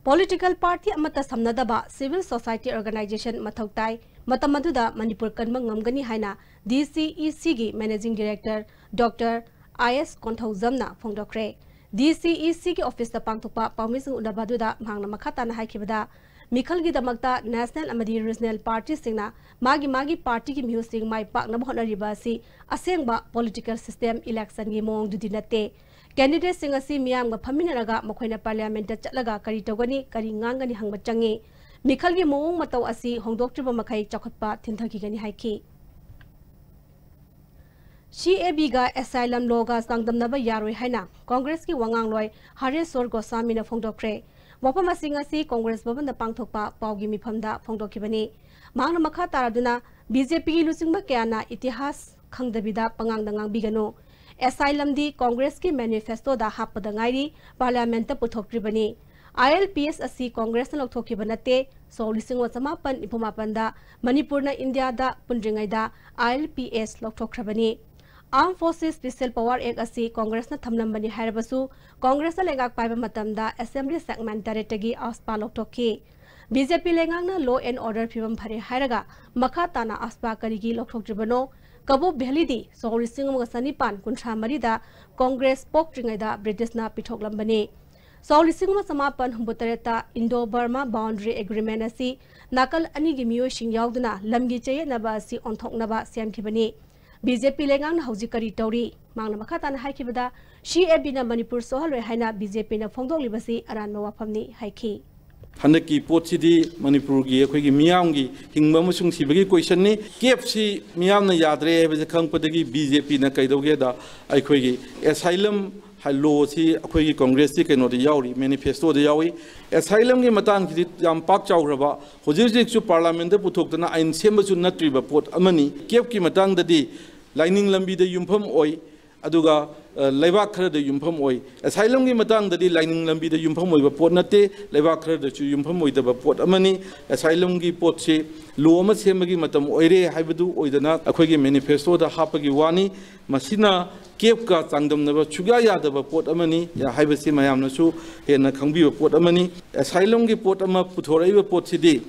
Political party ꯑꯃꯠꯇ ꯁꯝꯅꯗꯕ civil society organization ꯃꯊꯧ ꯇꯥꯏ꯫ ꯃꯇꯝ ꯑꯗꯨꯗ ꯃꯅꯤꯄꯨꯔ ꯀꯟꯕ ꯉꯝꯒꯅꯤ ꯍꯥꯏꯅ DCECꯒꯤ Managing Director Doctor I S ꯀꯣꯟꯊꯧꯖꯝꯅ ꯐꯣꯡꯗꯣꯛꯈ꯭ꯔꯦ꯫ DCECꯒꯤ officeꯇ ꯄꯥꯡꯊꯣꯛꯄ ꯄꯥꯎꯃꯤꯁꯤꯡ ꯎꯅꯕ ꯑꯗꯨꯗ ꯃꯍꯥꯛꯅ ꯃꯈꯥ ꯇꯥꯅ ꯍꯥꯏꯈꯤꯕꯗ, ꯃꯤꯈꯜꯒꯤꯗꯃꯛꯇ national ꯑꯃꯗꯤ regional partyꯁꯤꯡꯅ ꯃꯥꯒꯤ ꯃꯥꯒꯤ partyꯒꯤ ꯃꯤꯍꯨꯠꯁꯤꯡ ꯃꯥꯏ ꯄꯥꯛꯅꯕ ꯍꯣꯠꯅꯔꯤꯕ ꯑꯁꯤ ꯑꯁꯦꯡꯕ political system electionꯒꯤ ꯃꯑꯣꯡꯗꯨꯗꯤ ꯅꯠꯇꯦ꯫ Candidateꯁꯤꯡ ꯑꯁꯤ ꯃꯤꯌꯥꯝꯒ ꯐꯝꯃꯤꯟꯅꯔꯒ ꯃꯈꯣꯏꯅ parliamentꯇ ꯆꯠꯂꯒ ꯀꯔꯤ ꯇꯧꯒꯅꯤ, ꯀꯔꯤ ꯉꯥꯡꯒꯅꯤ ꯍꯪꯕ ꯆꯪꯉꯤ꯫ ꯃꯤꯈꯜꯒꯤ ꯃꯑꯣꯡ ꯃꯇꯧ ꯑꯁꯤ ꯍꯣꯡꯗꯣꯛꯇ꯭ꯔꯤꯕ ꯃꯈꯩ ꯆꯥꯎꯈꯠꯄ ꯊꯤꯟꯊꯈꯤꯒꯅꯤ ꯍꯥꯏꯈꯤ꯫ CABꯒ asylum lawꯒ ꯆꯥꯡꯗꯝꯅꯕ ꯌꯥꯔꯣꯏ ꯍꯥꯏꯅ ꯀꯣꯡꯒ꯭ꯔꯦꯁꯀꯤ ꯋꯥꯉꯥꯡꯂꯣꯏ ꯍꯔꯦꯁ꯭ꯋꯔ ꯒꯣꯁ꯭ꯋꯥꯃꯤꯅ ꯐꯣꯡꯗꯣꯛꯈ꯭ꯔꯦ꯫ ꯋꯥꯐꯝ ꯑꯁꯤ ꯉꯁꯤ ꯀꯣꯡꯒ꯭ꯔꯦꯁ ꯚꯕꯟꯗ ꯄꯥꯡꯊꯣꯛꯄ ꯄꯥꯎꯒꯤ ꯃꯤꯐꯝꯗ ꯐꯣꯡꯗꯣꯛꯈꯤꯕꯅꯤ꯫ ꯃꯍꯥꯛꯅ ꯃꯈꯥ ꯇꯥꯔꯗꯨꯅ, BJPꯒꯤ ꯂꯨꯆꯤꯡꯕ ꯀꯌꯥꯅ ꯏꯇꯤꯍꯥꯁ ꯈꯪꯗꯕꯤꯗ ꯄꯉꯥꯡꯗ ꯉꯥꯡꯕꯤꯒꯅꯨ꯫ ꯑꯦꯁꯥꯏꯂꯝꯗꯤ ꯀꯣꯡꯒ꯭ꯔꯦꯁꯀꯤ ꯃꯦꯅꯤꯐꯦꯁꯇꯣꯗ ꯍꯥꯞꯄꯗ ꯉꯥꯏꯔꯤ, ꯄꯥꯔꯂꯤꯌꯥꯃꯦꯟꯠꯇ ꯄꯨꯊꯣꯛꯇ꯭ꯔꯤꯕꯅꯤ꯫ ꯑꯥꯏ ꯑꯦꯜ ꯄꯤ ꯑꯦꯁ ꯑꯁꯤ ꯀꯣꯡꯒ꯭ꯔꯦꯁꯅ ꯂꯧꯊꯣꯛꯈꯤꯕ ꯅꯠꯇꯦ꯫ ꯁꯣꯛ ꯂꯤꯁꯤꯡ ꯑꯃ ꯆꯃꯥꯄꯟ ꯅꯤꯐꯨ ꯃꯥꯄꯟꯗ ꯃꯅꯤꯄꯨꯔꯅ ꯏꯟꯗꯤꯌꯥꯗ ꯄꯨꯟꯗ꯭ꯔꯤꯉꯩꯗ ꯑꯥꯏ ꯑꯦꯜ ꯄꯤ ꯑꯦꯁ ꯂꯧꯊꯣꯛꯈ꯭ꯔꯕꯅꯤ꯫ Armed Forces Special Power Act ꯑꯁꯤ ꯀꯣꯡꯒ꯭ꯔꯦꯁꯅ ꯊꯝꯂꯝꯕꯅꯤ ꯍꯥꯏꯔꯕꯁꯨ, ꯀꯣꯡꯒ꯭ꯔꯦꯁꯅ ꯂꯩꯉꯥꯛ ꯄꯥꯏꯕ ꯃꯇꯝꯗ ꯑꯦꯁꯦꯝꯕ꯭ꯂꯤ ꯁꯦꯒꯃꯦꯟꯠ ꯇꯔꯦꯠꯇꯒꯤ ꯑꯥꯐꯁꯄꯥ ꯂꯧꯊꯣꯛꯈꯤ꯫ ꯕꯤ ꯖꯦ ꯄꯤ ꯂꯩꯉꯥꯛꯅ law and order ꯐꯤꯕꯝ ꯐꯔꯦ ꯍꯥꯏꯔꯒ ꯃꯈꯥ ꯇꯥꯅ ꯑꯥꯐꯁꯄꯥ ꯀꯔꯤꯒꯤ ꯂꯧꯊꯣꯛꯇ꯭ꯔꯤꯕꯅꯣ? ꯀꯕꯣꯛ ꯚꯦꯂꯤꯗꯤ ꯁꯣꯛ ꯂꯤꯁꯤꯡ ꯑꯃꯒ ꯆꯅꯤꯄꯥꯟ ꯀꯨꯟꯊ꯭ꯔꯥ ꯃꯔꯤꯗ ꯀꯣꯡꯒ꯭ꯔꯦꯁ ꯄꯣꯛꯇ꯭ꯔꯤꯉꯩꯗ ꯕ꯭ꯔꯤꯇꯤꯁꯅ ꯄꯤꯊꯣꯛꯂꯝꯕꯅꯤ꯫ ꯁꯣꯛ ꯂꯤꯁꯤꯡ ꯑꯃ ꯆꯃꯥꯄꯟ ꯍꯨꯝꯐꯨꯇꯔꯦꯠꯇ Indo Burma Boundary Agreement ꯑꯁꯤ ꯅꯥꯀꯜ ꯑꯅꯤꯒꯤ ꯃꯤꯑꯣꯏꯁꯤꯡ ꯌꯥꯎꯗꯨꯅ ꯂꯝꯒꯤ ꯆꯌꯦꯠꯅꯕ ꯑꯁꯤ ꯑꯣꯟꯊꯣꯛꯅꯕ ꯁꯦꯝꯈꯤꯕꯅꯤ꯫ ꯕꯤ ꯖꯦ ꯄꯤ ꯂꯩꯉꯥꯛꯅ ꯍꯧꯖꯤꯛ ꯀꯔꯤ ꯇꯧꯔꯤ? ꯃꯍꯥꯛꯅ ꯃꯈꯥ ꯇꯥꯅ ꯍꯥꯏꯈꯤꯕꯗ, ꯁꯤ ꯑꯦ ꯕꯤꯅ ꯃꯅꯤꯄꯨꯔ ꯁꯣꯛꯍꯜꯂꯣꯏ ꯍꯥꯏꯅ ꯕꯤ ꯖꯦ ꯄꯤꯅ ꯐꯣꯡꯗꯣꯛꯂꯤꯕꯁꯤ ꯑꯔꯥꯟꯕ ꯋꯥꯐꯝꯅꯤ ꯍꯥꯏꯈꯤ꯫ ꯍꯟꯗꯛꯀꯤ ꯄꯣꯠꯁꯤꯗꯤ ꯃꯅꯤꯄꯨꯔꯒꯤ ꯑꯩꯈꯣꯏꯒꯤ ꯃꯤꯌꯥꯝꯒꯤ ꯍꯤꯡꯕ ꯑꯃꯁꯨꯡ ꯁꯤꯕꯒꯤ ꯀꯣꯏꯁꯟꯅꯤ꯫ ꯀꯦꯞꯁꯤ ꯃꯤꯌꯥꯝꯅ ꯌꯥꯗ꯭ꯔꯦ ꯍꯥꯏꯕꯁꯦ ꯈꯪꯂꯛꯄꯗꯒꯤ ꯕꯤ ꯖꯦ ꯄꯤꯅ ꯀꯩꯗꯧꯒꯦꯗ, ꯑꯩꯈꯣꯏꯒꯤ ꯑꯦꯁꯥꯏꯂꯝ ꯍꯥꯏ ꯂꯣꯁꯤ ꯑꯩꯈꯣꯏꯒꯤ ꯀꯣꯡꯒ꯭ꯔꯦꯁꯀꯤ ꯀꯩꯅꯣꯗ ꯌꯥꯎꯔꯤ, ꯃꯦꯅꯤꯐꯦꯁꯇꯣꯗ ꯌꯥꯎꯏ꯫ ꯑꯦꯁꯥꯏꯂꯝꯒꯤ ꯃꯇꯥꯡꯁꯤꯗꯤ ꯌꯥꯝ ꯄꯥꯛ ꯆꯥꯎꯈ꯭ꯔꯕ, ꯍꯧꯖꯤꯛ ꯍꯧꯖꯤꯛꯁꯨ ꯄꯥꯔꯂꯤꯌꯥꯃꯦꯟꯠꯇ ꯄꯨꯊꯣꯛꯇꯅ ꯑꯥꯏꯟ ꯁꯦꯝꯕꯁꯨ ꯅꯠꯇ꯭ꯔꯤꯕ ꯄꯣꯠ ꯑꯃꯅꯤ꯫ ꯀꯦꯞꯀꯤ ꯃꯇꯥꯡꯗꯗꯤ ꯂꯥꯏꯅꯤꯡ ꯂꯝꯕꯤꯗ ꯌꯨꯝꯐꯝ ꯑꯣꯏ, ꯑꯗꯨꯒ, ꯑ, ꯂꯩꯕꯥꯛ ꯈꯔꯗ ꯌꯨꯝꯐꯝ ꯑꯣꯏ꯫ ꯑꯦꯁꯥꯏꯂꯝꯒꯤ ꯃꯇꯥꯡꯗꯗꯤ ꯂꯥꯏꯅꯤꯡ ꯂꯝꯕꯤꯗ ꯌꯨꯝꯐꯝ ꯑꯣꯏꯕ ꯄꯣꯠ ꯅꯠꯇꯦ, ꯂꯩꯕꯥꯛ ꯈꯔꯗꯁꯨ ꯌꯨꯝꯐꯝ ꯑꯣꯏꯗꯕ ꯄꯣꯠ ꯑꯃꯅꯤ꯫ ꯑꯦꯁꯥꯏꯂꯝꯒꯤ ꯄꯣꯠꯁꯤ ꯂꯣ ꯑꯃ ꯁꯦꯝꯕꯒꯤ ꯃꯇꯝ ꯑꯣꯏꯔꯦ ꯍꯥꯏꯕꯗꯨ ꯑꯣꯏꯗꯅ ꯑꯩꯈꯣꯏꯒꯤ ꯃꯦꯅꯤꯐꯦꯁꯇꯣꯗ ꯍꯥꯞꯄꯒꯤ ꯋꯥꯅꯤ꯫ ꯃꯁꯤꯅ ꯀꯦꯞꯀ ꯆꯥꯡꯗꯝꯅꯕ ꯁꯨꯛꯌꯥ ꯌꯥꯗꯕ ꯄꯣꯠ ꯑꯃꯅꯤ ꯍꯥꯏꯕꯁꯤ ꯃꯌꯥꯝꯅꯁꯨ ꯍꯦꯟꯅ ꯈꯪꯕꯤꯕ ꯄꯣꯠ ꯑꯃꯅꯤ꯫ ꯑꯦꯁꯥꯏꯂꯝꯒꯤ ꯄꯣꯠ ꯑꯃ ꯄꯨꯊꯣꯔꯛꯏꯕ ꯄꯣꯠꯁꯤꯗꯤ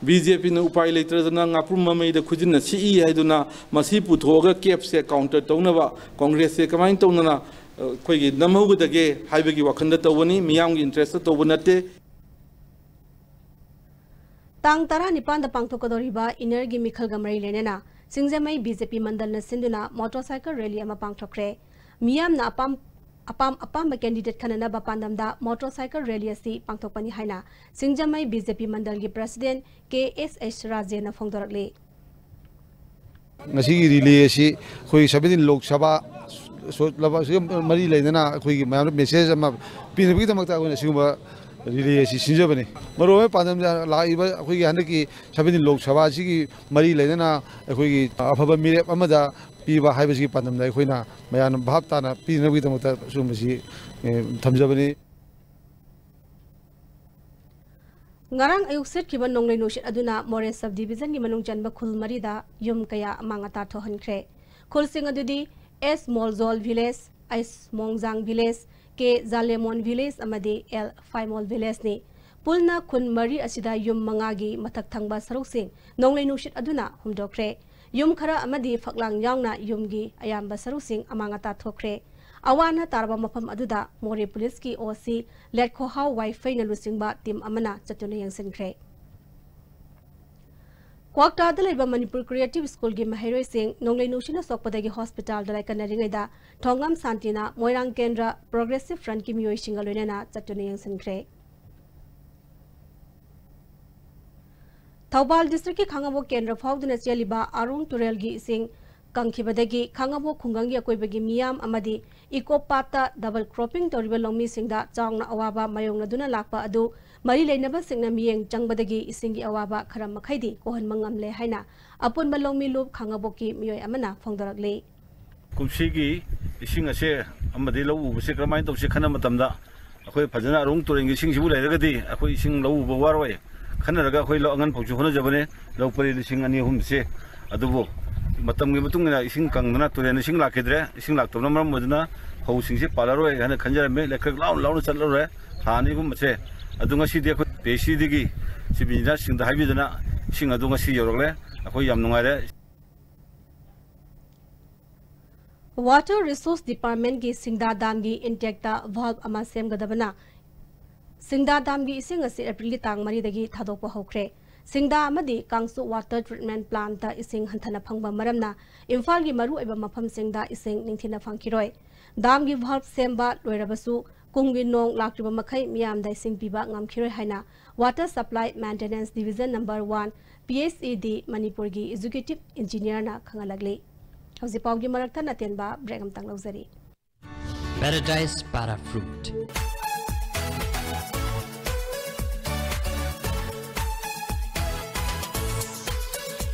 ꯕꯤ ꯖꯦ ꯄꯤꯅ ꯎꯄꯥꯏ ꯂꯩꯇ꯭ꯔꯗꯅ ꯉꯥꯄ꯭ꯔꯨꯝ ꯃꯃꯩꯗ ꯈꯨꯖꯤꯟꯅ ꯁꯤꯛꯏ ꯍꯥꯏꯗꯨꯅ ꯃꯁꯤ ꯄꯨꯊꯣꯛꯑꯒ ꯀꯦꯞꯁꯦ ꯀꯥꯎꯟꯇꯔ ꯇꯧꯅꯕ ꯀꯣꯡꯒ꯭ꯔꯦꯁꯁꯦ ꯀꯃꯥꯏꯅ ꯇꯧꯅꯅ, ꯑ, ꯑꯩꯈꯣꯏꯒꯤ ꯅꯝꯍꯧꯒꯗꯒꯦ ꯍꯥꯏꯕꯒꯤ ꯋꯥꯈꯜꯗ ꯇꯧꯕꯅꯤ, ꯃꯤꯌꯥꯝꯒꯤ ꯏꯟꯇꯔꯦꯁꯇ ꯇꯧꯕ ꯅꯠꯇꯦ꯫ ꯇꯥꯡ ꯇꯔꯥꯅꯤꯄꯥꯟꯗ ꯄꯥꯡꯊꯣꯛꯀꯗꯧꯔꯤꯕ ꯏꯟꯅꯔꯒꯤ ꯃꯤꯈꯜꯒ ꯃꯔꯤ ꯂꯩꯅꯅ ꯁꯤꯡꯖꯃꯩ ꯕꯤ ꯖꯦ ꯄꯤ ꯃꯟꯗꯜꯅ ꯁꯤꯟꯗꯨꯅ ꯃꯣꯇꯣꯔꯁꯥꯏꯀꯜ ꯔꯦꯂꯤ ꯑꯃ ꯄꯥꯡꯊꯣꯛꯈ꯭ꯔꯦ꯫ ꯃꯤꯌꯥꯝꯅ ꯑꯄꯥꯝ ꯑꯄꯥꯝ ꯑꯄꯥꯝꯕ ꯀꯦꯟꯗꯤꯗꯦꯠ ꯈꯟꯅꯅꯕ ꯄꯥꯟꯗꯝꯗ ꯃꯣꯇꯣꯔꯁꯥꯏꯀꯜ ꯔꯦꯂꯤ ꯑꯁꯤ ꯄꯥꯡꯊꯣꯛꯄꯅꯤ ꯍꯥꯏꯅ ꯁꯤꯡꯖꯃꯩ ꯕꯤ ꯖꯦ ꯄꯤ ꯃꯟꯗꯜꯒꯤ ꯄ꯭ꯔꯁꯤꯗꯦꯟꯠ ꯀꯦ ꯑꯦꯁ ꯑꯦꯁ ꯔꯥꯖꯦꯟꯅ ꯐꯣꯡꯗꯣꯔꯛꯂꯤ꯫ ꯉꯁꯤꯒꯤ ꯔꯦꯂꯤ ꯑꯁꯤ ꯑꯩꯈꯣꯏ ꯁꯚꯦꯟꯇꯤꯟ ꯂꯣꯛ ꯁꯚꯥ ꯁꯣ-, ꯂꯕꯥ-, ꯁꯤꯒ ꯃꯔꯤ ꯂꯩꯅꯅ ꯑꯩꯈꯣꯏꯒꯤ ꯃꯌꯥꯝꯗ ꯃꯦꯁꯦꯖ ꯑꯃ ꯄꯤꯅꯕꯒꯤꯗꯃꯛꯇ ꯑꯩꯈꯣꯏꯅ ꯁꯤꯒꯨꯝꯕ ꯔꯤꯂꯦ ꯑꯁꯤ ꯁꯤꯟꯖꯕꯅꯤ꯫ ꯃꯔꯨꯑꯣꯏꯕ ꯄꯥꯟꯗꯝꯗ ꯂꯥꯛꯏꯕ ꯑꯩꯈꯣꯏꯒꯤ ꯍꯟꯗꯛꯀꯤ ꯁꯚꯦꯟꯇꯤꯟ ꯂꯣꯛ ꯁꯚꯥ ꯑꯁꯤꯒꯤ ꯃꯔꯤ ꯂꯩꯅꯅ ꯑꯩꯈꯣꯏꯒꯤ ꯑꯐꯕ ꯃꯤꯔꯦꯞ ꯑꯃꯗ ꯄꯤꯕ ꯍꯥꯏꯕꯁꯤꯒꯤ ꯄꯥꯟꯗꯝꯗ ꯑꯩꯈꯣꯏꯅ ꯃꯌꯥꯝꯅ ꯚꯥꯞ ꯇꯥꯅ ꯄꯤꯅꯕꯒꯤꯗꯃꯛꯇ ꯁꯤꯒꯨꯝꯕꯁꯤ, ꯑꯦ, ꯊꯝꯖꯕꯅꯤ꯫ ꯉꯔꯥꯡ ꯑꯌꯨꯛ ꯁꯤꯠꯈꯤꯕ ꯅꯣꯡꯂꯩ ꯅꯨꯡꯁꯤꯠ ꯑꯗꯨꯅ ꯃꯣꯔꯦ ꯁꯕ ꯗꯤꯕꯤꯖꯟꯒꯤ ꯃꯅꯨꯡ ꯆꯟꯕ ꯈꯨꯜ ꯃꯔꯤꯗ ꯌꯨꯝ ꯀꯌꯥ ꯑꯃꯥꯡ ꯑꯇꯥ ꯊꯣꯛꯍꯟꯈ꯭ꯔꯦ꯫ ꯈꯨꯜꯁꯤꯡ ꯑꯗꯨꯗꯤ ꯑꯦꯁ ꯃꯣꯜꯖꯣꯜ ꯚꯤꯂꯦꯖ, ꯑꯩꯁ ꯃꯣꯡꯖꯥꯡ ꯚꯤꯂꯦꯖ, ꯀꯦ ꯖꯥꯂꯦꯃꯣꯟ ꯚꯤꯂꯦꯖ ꯑꯃꯗꯤ ꯑꯦꯜ ꯐꯥꯏꯃꯣꯜ ꯚꯤꯂꯦꯖꯅꯤ꯫ ꯄꯨꯟꯅ ꯈꯨꯟ ꯃꯔꯤ ꯑꯁꯤꯗ ꯌꯨꯝ ꯃꯉꯥꯒꯤ ꯃꯊꯛ ꯊꯪꯕ ꯁꯔꯨꯛꯁꯤꯡ ꯅꯣꯡꯂꯩ ꯅꯨꯡꯁꯤꯠ ꯑꯗꯨꯅ ꯍꯨꯝꯗꯣꯛꯈ꯭ꯔꯦ꯫ ꯌꯨꯝ ꯈꯔ ꯑꯃꯗꯤ ꯐꯛꯂꯥꯡ ꯌꯥꯎꯅ ꯌꯨꯝꯒꯤ ꯑꯌꯥꯝꯕ ꯁꯔꯨꯛꯁꯤꯡ ꯑꯃꯥꯡ ꯑꯇꯥ ꯊꯣꯛꯈ꯭ꯔꯦ꯫ ꯑꯋꯥ ꯑꯅꯥ ꯇꯥꯔꯕ ꯃꯐꯝ ꯑꯗꯨꯗ ꯃꯣꯔꯦ ꯄꯨꯂꯤꯁꯀꯤ ꯑꯣ ꯁꯤ ꯂꯦꯠꯈꯣꯍꯥꯎ ꯋꯥꯏꯐꯩꯅ ꯂꯨꯆꯤꯡꯕ ꯇꯤꯝ ꯑꯃꯅ ꯆꯠꯇꯨꯅ ꯌꯦꯡꯁꯤꯟꯈ꯭ꯔꯦ꯫ ꯀ꯭ꯋꯥꯛꯇꯥꯗ ꯂꯩꯕ ꯃꯅꯤꯄꯨꯔ ꯀ꯭ꯔꯤꯌꯦꯇꯤꯚ ꯁ꯭ꯀꯨꯜꯒꯤ ꯃꯍꯩꯔꯣꯏꯁꯤꯡ ꯅꯣꯡꯂꯩ ꯅꯨꯡꯁꯤꯠꯅ ꯁꯣꯛꯄꯗꯒꯤ ꯍꯣꯁꯄꯤꯇꯥꯜꯗ ꯂꯥꯏꯀꯠꯅꯔꯤꯉꯩꯗ ꯊꯣꯡꯉꯝ ꯁꯥꯟꯇꯤꯅ ꯃꯣꯏꯔꯥꯡ ꯀꯦꯟꯗ꯭ꯔ ꯄ꯭ꯔꯣꯒ꯭ꯔꯦꯁꯤꯚ ꯐ꯭ꯔꯟꯠꯀꯤ ꯃꯤꯑꯣꯏꯁꯤꯡꯒ ꯂꯣꯏꯅꯅ ꯆꯠꯇꯨꯅ ꯌꯦꯡꯁꯤꯟꯈ꯭ꯔꯦ꯫ ꯊꯧꯕꯥꯜ ꯗꯤꯁꯇ꯭ꯔꯤꯛꯀꯤ ꯈꯥꯉꯕꯣꯛ ꯀꯦꯟꯗ꯭ꯔ ꯐꯥꯎꯗꯨꯅ ꯆꯦꯜꯂꯤꯕ ꯑꯔꯣꯡ ꯇꯨꯔꯦꯜꯒꯤ ꯏꯁꯤꯡ ꯀꯪꯈꯤꯕꯗꯒꯤ ꯈꯥꯉꯕꯣꯛ ꯈꯨꯡꯒꯪꯒꯤ ꯑꯀꯣꯏꯕꯒꯤ ꯃꯤꯌꯥꯝ ꯑꯃꯗꯤ ꯏꯀꯣ ꯄꯥꯠꯇ ꯗꯕꯜ ꯀ꯭ꯔꯣꯞꯄꯤꯡ ꯇꯧꯔꯤꯕ ꯂꯧꯃꯤꯁꯤꯡꯗ ꯆꯥꯎꯅ ꯑꯋꯥꯕ ꯃꯥꯌꯣꯛꯅꯗꯨꯅ ꯂꯥꯛꯄ ꯑꯗꯨ ꯃꯔꯤ ꯂꯩꯅꯕꯁꯤꯡꯅ ꯃꯤꯠꯌꯦꯡ ꯆꯪꯕꯗꯒꯤ ꯏꯁꯤꯡꯒꯤ ꯑꯋꯥꯕ ꯈꯔ ꯃꯈꯩꯗꯤ ꯀꯣꯛꯍꯟꯕ ꯉꯝꯂꯦ ꯍꯥꯏꯅ ꯑꯄꯨꯟꯕ ꯂꯧꯃꯤ ꯂꯨꯞ ꯈꯥꯉꯕꯣꯛꯀꯤ ꯃꯤꯑꯣꯏ ꯑꯃꯅ ꯐꯣꯡꯗꯣꯔꯛꯂꯤ꯫ ꯀꯨꯝꯁꯤꯒꯤ ꯏꯁꯤꯡ ꯑꯁꯦ ꯑꯃꯗꯤ ꯂꯧ ꯎꯕꯁꯦ ꯀꯔꯝꯍꯥꯏꯅ ꯇꯧꯁꯤ ꯈꯟꯅ ꯃꯇꯝꯗ, ꯑꯩꯈꯣꯏ ꯐꯖꯅ ꯑꯔꯣꯡ ꯇꯨꯔꯦꯜꯒꯤ ꯏꯁꯤꯡꯁꯤꯕꯨ ꯂꯩꯔꯒꯗꯤ ꯑꯩꯈꯣꯏ ꯏꯁꯤꯡ ꯂꯧ ꯎꯕ ꯋꯥꯔꯣꯏ ꯈꯟꯅꯔꯒ ꯑꯩꯈꯣꯏ ꯂꯧ ꯑꯉꯟ ꯐꯧꯁꯨ ꯍꯣꯠꯅꯖꯕꯅꯦ, ꯂꯧ ꯄꯔꯤ ꯂꯤꯁꯤꯡ ꯑꯅꯤ ꯑꯍꯨꯝꯁꯦ꯫ ꯑꯗꯨꯕꯨ ꯃꯇꯝꯒꯤ ꯃꯇꯨꯡ ꯏꯟꯅ ꯏꯁꯤꯡ ꯀꯪꯗꯅ ꯇꯨꯔꯦꯜ ꯏꯁꯤꯡ ꯂꯥꯛꯈꯤꯗ꯭ꯔꯦ꯫ ꯏꯁꯤꯡ ꯂꯥꯛꯇꯕꯅ ꯃꯔꯝ ꯑꯣꯏꯗꯨꯅ ꯐꯧꯁꯤꯡꯁꯦ ꯄꯥꯜꯂꯔꯣꯏ ꯍꯥꯏꯅ ꯈꯟꯖꯔꯝꯃꯤ꯫ ꯂꯩꯀ꯭ꯔꯛ ꯂꯥꯎꯅ ꯂꯥꯎꯅ ꯆꯠꯂꯔꯦ ꯊꯥ ꯑꯅꯤꯒꯨꯝꯕꯁꯦ꯫ ꯑꯗꯨ ꯉꯁꯤꯗꯤ ꯑꯩꯈꯣꯏ ꯄꯤ ꯑꯩꯆ ꯏꯗꯒꯤ ꯆꯤꯐ ꯏꯟꯖꯤꯅꯤꯌꯥꯔꯁꯤꯡꯗ ꯍꯥꯏꯕꯤꯗꯨꯅ ꯏꯁꯤꯡ ꯑꯗꯨ ꯉꯁꯤ ꯌꯧꯔꯛꯂꯦ꯫ ꯑꯩꯈꯣꯏ ꯌꯥꯝ ꯅꯨꯡꯉꯥꯏꯔꯦ꯫ Water Resource Departmentꯀꯤ ꯁꯤꯡꯗꯥ ꯗꯥꯝꯒꯤ ꯏꯟꯇꯦꯛꯇ ꯚꯥꯜꯚ ꯑꯃ ꯁꯦꯝꯒꯗꯕꯅ ꯁꯤꯡꯗꯥ ꯗꯥꯝꯒꯤ ꯏꯁꯤꯡ ꯑꯁꯤ ꯑꯦꯄ꯭ꯔꯤꯜꯒꯤ ꯇꯥꯡ ꯃꯔꯤꯗꯒꯤ ꯊꯥꯗꯣꯛꯄ ꯍꯧꯈ꯭ꯔꯦ꯫ ꯁꯤꯡꯗꯥ ꯑꯃꯗꯤ ꯀꯥꯡꯆꯨ ꯋꯥꯇꯔ ꯇ꯭ꯔꯤꯠꯃꯦꯟ ꯄ꯭ꯂꯥꯟꯠꯇ ꯏꯁꯤꯡ ꯍꯟꯊꯅ ꯐꯪꯕ ꯃꯔꯝꯅ ꯏꯝꯐꯥꯜꯒꯤ ꯃꯔꯨꯑꯣꯏꯕ ꯃꯐꯝꯁꯤꯡꯗ ꯏꯁꯤꯡ ꯅꯤꯡꯊꯤꯅ ꯐꯪꯈꯤꯔꯣꯏ꯫ ꯗꯥꯝꯒꯤ ꯚꯥꯜꯚ ꯁꯦꯝꯕ ꯂꯣꯏꯔꯕꯁꯨ ꯀꯨꯝꯒꯤ ꯅꯣꯡ ꯂꯥꯛꯇ꯭ꯔꯤꯕ ꯃꯈꯩ ꯃꯤꯌꯥꯝꯗ ꯏꯁꯤꯡ ꯄꯤꯕ ꯉꯝꯈꯤꯔꯣꯏ ꯍꯥꯏꯅ Water Supply Maintenance Division number one, P S E D, ꯃꯅꯤꯄꯨꯔꯒꯤ ꯑꯦꯛꯖꯤꯀ꯭ꯌꯨꯇꯤꯚ ꯏꯟꯖꯤꯅꯤꯌꯔꯅ ꯈꯪꯍꯜꯂꯛꯂꯤ꯫ ꯍꯧꯖꯤꯛ ꯄꯥꯎꯒꯤ ꯃꯔꯛ ꯊꯠꯅ ꯑꯇꯦꯟꯕ ꯕ꯭ꯔꯦꯛ ꯑꯃꯇꯪ ꯂꯧꯖꯔꯤ꯫ Paradise Para Fruit.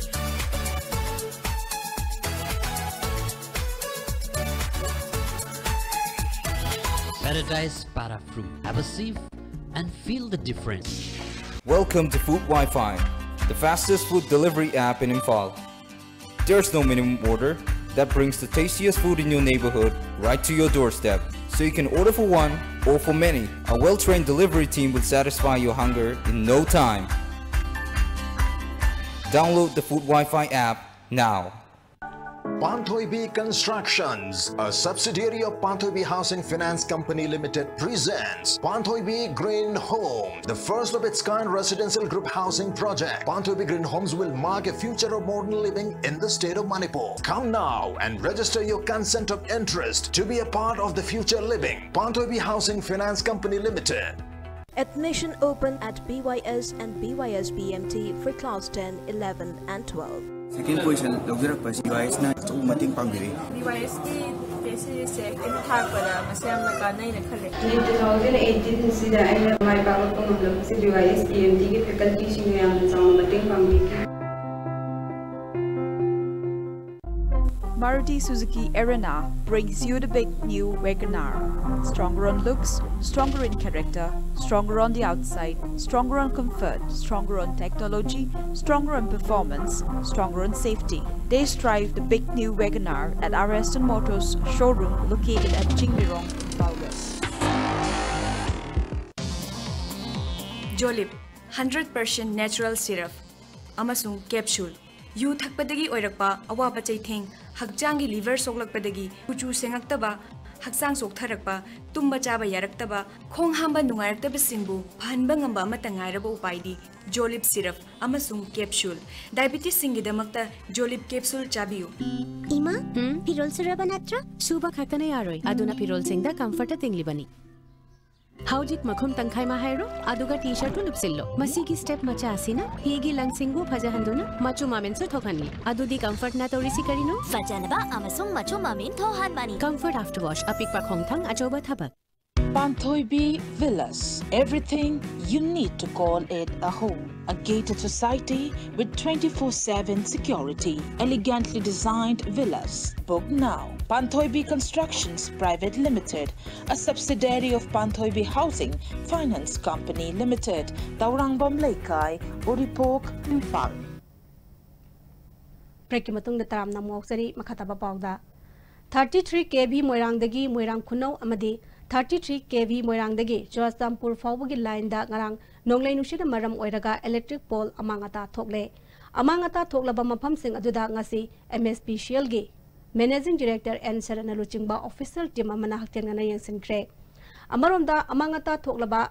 Paradise Para Fruit. Have a sip and feel the difference. Welcome to Food Wi-Fi, the fastest food delivery app in Imphal. There's no minimum order that brings the tastiest food in your neighborhood right to your doorstep. So you can order for one or for many. A well-trained delivery team will satisfy your hunger in no time. Download the Food Wi-Fi app now. Panthoibi Constructions, a subsidiary of Panthoibi Housing Finance Company Limited, presents Panthoibi Green Homes, the first of its kind residential group housing project. Panthoibi Green Homes will mark a future of modern living in the state of Manipur. Come now and register your consent of interest to be a part of the future living. Panthoibi Housing Finance Company Limited. Admission open at B Y S and B Y S B M T for class ten, eleven, and twelve. Second position ꯂꯧꯖꯔꯛꯄꯁꯤ ꯕꯤ ꯋꯥꯏ ꯑꯦꯁꯅ ꯑꯆꯧꯕ ꯃꯇꯦꯡ ꯄꯥꯡꯕꯤꯔꯦ꯫ ꯕꯤ ꯋꯥꯏ ꯑꯦꯁꯀꯤ ꯇꯦꯁ ꯁꯤꯔꯤꯁꯁꯦ ꯑꯩꯅ ꯊꯥꯔꯛꯄꯗ ꯃꯁꯤ ꯌꯥꯝꯅ ꯀꯥꯟꯅꯩꯅ ꯈꯜꯂꯦ꯫ ꯅꯤꯠ ꯇꯨ ꯊꯥꯎꯖꯟ ꯑꯩꯠꯇꯤꯟ ꯑꯁꯤꯗ ꯑꯩꯅ ꯃꯥꯏ ꯄꯥꯛꯂꯛꯄ ꯉꯝꯂꯛꯄꯁꯦ ꯕꯤ ꯋꯥꯏ ꯑꯦꯁ ꯕꯤ ꯑꯦꯝ ꯇꯤꯒꯤ ꯐꯦꯀꯜꯇꯤꯁꯤꯡꯅ ꯌꯥꯝꯅ ꯆꯥꯎꯅ ꯃꯇꯦꯡ ꯄꯥꯡꯕꯤꯈꯤ꯫ Maruti Suzuki Erina brings you the big new WagonR. Stronger on looks, stronger in character, stronger on the outside, stronger on comfort, stronger on technology, stronger on performance, stronger on safety. Test drive the big new WagonR at our Aston Motors showroom located at Chingrong, Imphal West. ꯖꯣꯂꯤꯞ ꯍꯟꯗ꯭ꯔꯦꯠ ꯄꯔꯁꯦꯟ ꯅꯦꯆꯔꯦꯜ ꯁꯤꯔꯞ ꯑꯃꯁꯨꯡ ꯀꯦꯞꯁꯨꯜ꯫ ꯌꯨ ꯊꯛꯄꯗꯒꯤ ꯑꯣꯏꯔꯛꯄ ꯑꯋꯥꯕ ꯆꯩꯊꯦꯡ, ꯍꯛꯆꯥꯡꯒꯤ ꯂꯤꯚꯔ ꯁꯣꯛꯂꯛꯄꯗꯒꯤ ꯀꯨꯆꯨ ꯁꯦꯡꯉꯛꯇꯕ, ꯍꯛꯆꯥꯡ ꯆꯣꯛꯊꯔꯛꯄ, ꯇꯨꯝꯕ ꯆꯥꯕ ꯌꯥꯔꯛꯇꯕ, ꯈꯣꯡ ꯍꯥꯝꯕ ꯅꯨꯡꯉꯥꯏꯔꯛꯇꯕꯁꯤꯡꯕꯨ ꯐꯍꯟꯕ ꯉꯝꯕ ꯑꯃꯠꯇ ꯉꯥꯏꯔꯕ ꯎꯄꯥꯏꯗꯤ ꯖꯣꯂꯤꯞ ꯁꯤꯔꯞ ꯑꯃꯁꯨꯡ ꯀꯦꯞꯁꯨꯜ꯫ ꯗꯥꯏꯕꯤꯇꯤꯁꯁꯤꯡꯒꯤꯗꯃꯛꯇ ꯖꯣꯂꯤꯞ ꯀꯦꯞꯁꯨꯜ ꯆꯥꯕꯤꯌꯨ꯫ ꯏꯃꯥ, ꯐꯤꯔꯣꯜ ꯁꯨꯔꯕ ꯅꯠꯇ꯭ꯔꯣ? ꯁꯨꯕ ꯈꯛꯇꯅ ꯌꯥꯔꯣꯏ, ꯑꯗꯨꯅ ꯐꯤꯔꯣꯜꯁꯤꯡꯗ ꯀꯝꯐꯔꯠꯇ ꯇꯤꯡꯂꯤꯕꯅꯤ꯫ ꯍꯧꯖꯤꯛ ꯃꯈꯨꯝ ꯇꯪꯈꯥꯏꯃ ꯍꯥꯏꯔꯣ, ꯑꯗꯨꯒ ꯇꯤ ꯁꯔꯠꯇꯨ ꯂꯨꯞꯁꯤꯜꯂꯣ꯫ ꯃꯁꯤꯒꯤ ꯁ꯭ꯇꯦꯞ ꯃꯆꯥ ꯑꯁꯤꯅ ꯐꯤꯒꯤ ꯂꯪꯁꯤꯡꯕꯨ ꯐꯖꯍꯟꯗꯨꯅ ꯃꯆꯨ ꯃꯃꯦꯟꯁꯨ ꯊꯣꯛꯍꯟꯂꯤ꯫ ꯑꯗꯨꯗꯤ ꯀꯝꯐꯔꯠꯅ ꯇꯧꯔꯤꯁꯤ ꯀꯔꯤꯅꯣ? ꯐꯖꯅꯕ ꯑꯃꯁꯨꯡ ꯃꯆꯨ ꯃꯃꯦꯟ ꯊꯣꯛꯍꯟꯕꯅꯤ꯫ ꯀꯝꯐꯔꯠ ꯑꯥꯐꯇꯔ ꯋꯥꯁ, ꯑꯄꯤꯛꯄ ꯈꯣꯡꯊꯥꯡ, ꯑꯆꯧꯕ ꯊꯕꯛ꯫ Panthoibi Villas, everything you need to call it a home. A gated society with twenty-four seven security. Elegantly designed villas. Book now. Panthoibi Constructions Private Limited, a subsidiary of Panthoibi Housing Finance Company Limited, Taurangvam Leikai, Uripok, Imphal. ꯕ꯭ꯔꯦꯛꯀꯤ ꯃꯇꯨꯡꯗ ꯇꯔꯥꯝꯅ ꯑꯃꯨꯛ ꯑꯣꯛꯆꯔꯤ꯫ ꯃꯈꯥ ꯇꯥꯕ ꯄꯥꯎꯗ, ꯊꯥꯔꯇꯤ ꯊ꯭ꯔꯤ ꯀꯦ ꯚꯤ ꯃꯣꯏꯔꯥꯡꯗꯒꯤ ꯃꯣꯏꯔꯥꯡ ꯈꯨꯅꯧ ꯑꯃꯗꯤ thirty three K V ꯃꯣꯏꯔꯥꯡꯗꯒꯤ Churachandpur ꯐꯥꯎꯕꯒꯤ ꯂꯥꯏꯟꯗ ꯉꯔꯥꯡ ꯅꯣꯡꯂꯩ ꯅꯨꯡꯁꯤꯠꯅ ꯃꯔꯝ ꯑꯣꯏꯔꯒ ꯏꯂꯦꯛꯇ꯭ꯔꯤꯛ ꯄꯣꯜ ꯑꯃꯥꯡ ꯑꯇꯥ ꯊꯣꯛꯂꯦ꯫ ꯑꯃꯥꯡ ꯑꯇꯥ ꯊꯣꯛꯂꯕ ꯃꯐꯝꯁꯤꯡ ꯑꯗꯨꯗ ꯉꯁꯤ ꯑꯦꯝ ꯑꯦꯁ ꯄꯤ ꯁꯤ ꯑꯦꯜꯒꯤ ꯃꯦꯅꯦꯖꯤꯡ ꯗꯤꯔꯦꯛꯇꯔ ꯑꯦꯟ ꯁꯔꯠꯅ ꯂꯨꯆꯤꯡꯕ ꯑꯣꯐꯤꯁꯤꯌꯦꯜ ꯇꯤꯝ ꯑꯃꯅ ꯍꯛꯊꯦꯡꯅꯅ ꯌꯦꯡꯁꯤꯟꯈ꯭ꯔꯦ꯫ ꯑꯃꯔꯣꯝꯗ, ꯑꯃꯥꯡ ꯑꯇꯥ ꯊꯣꯛꯂꯕ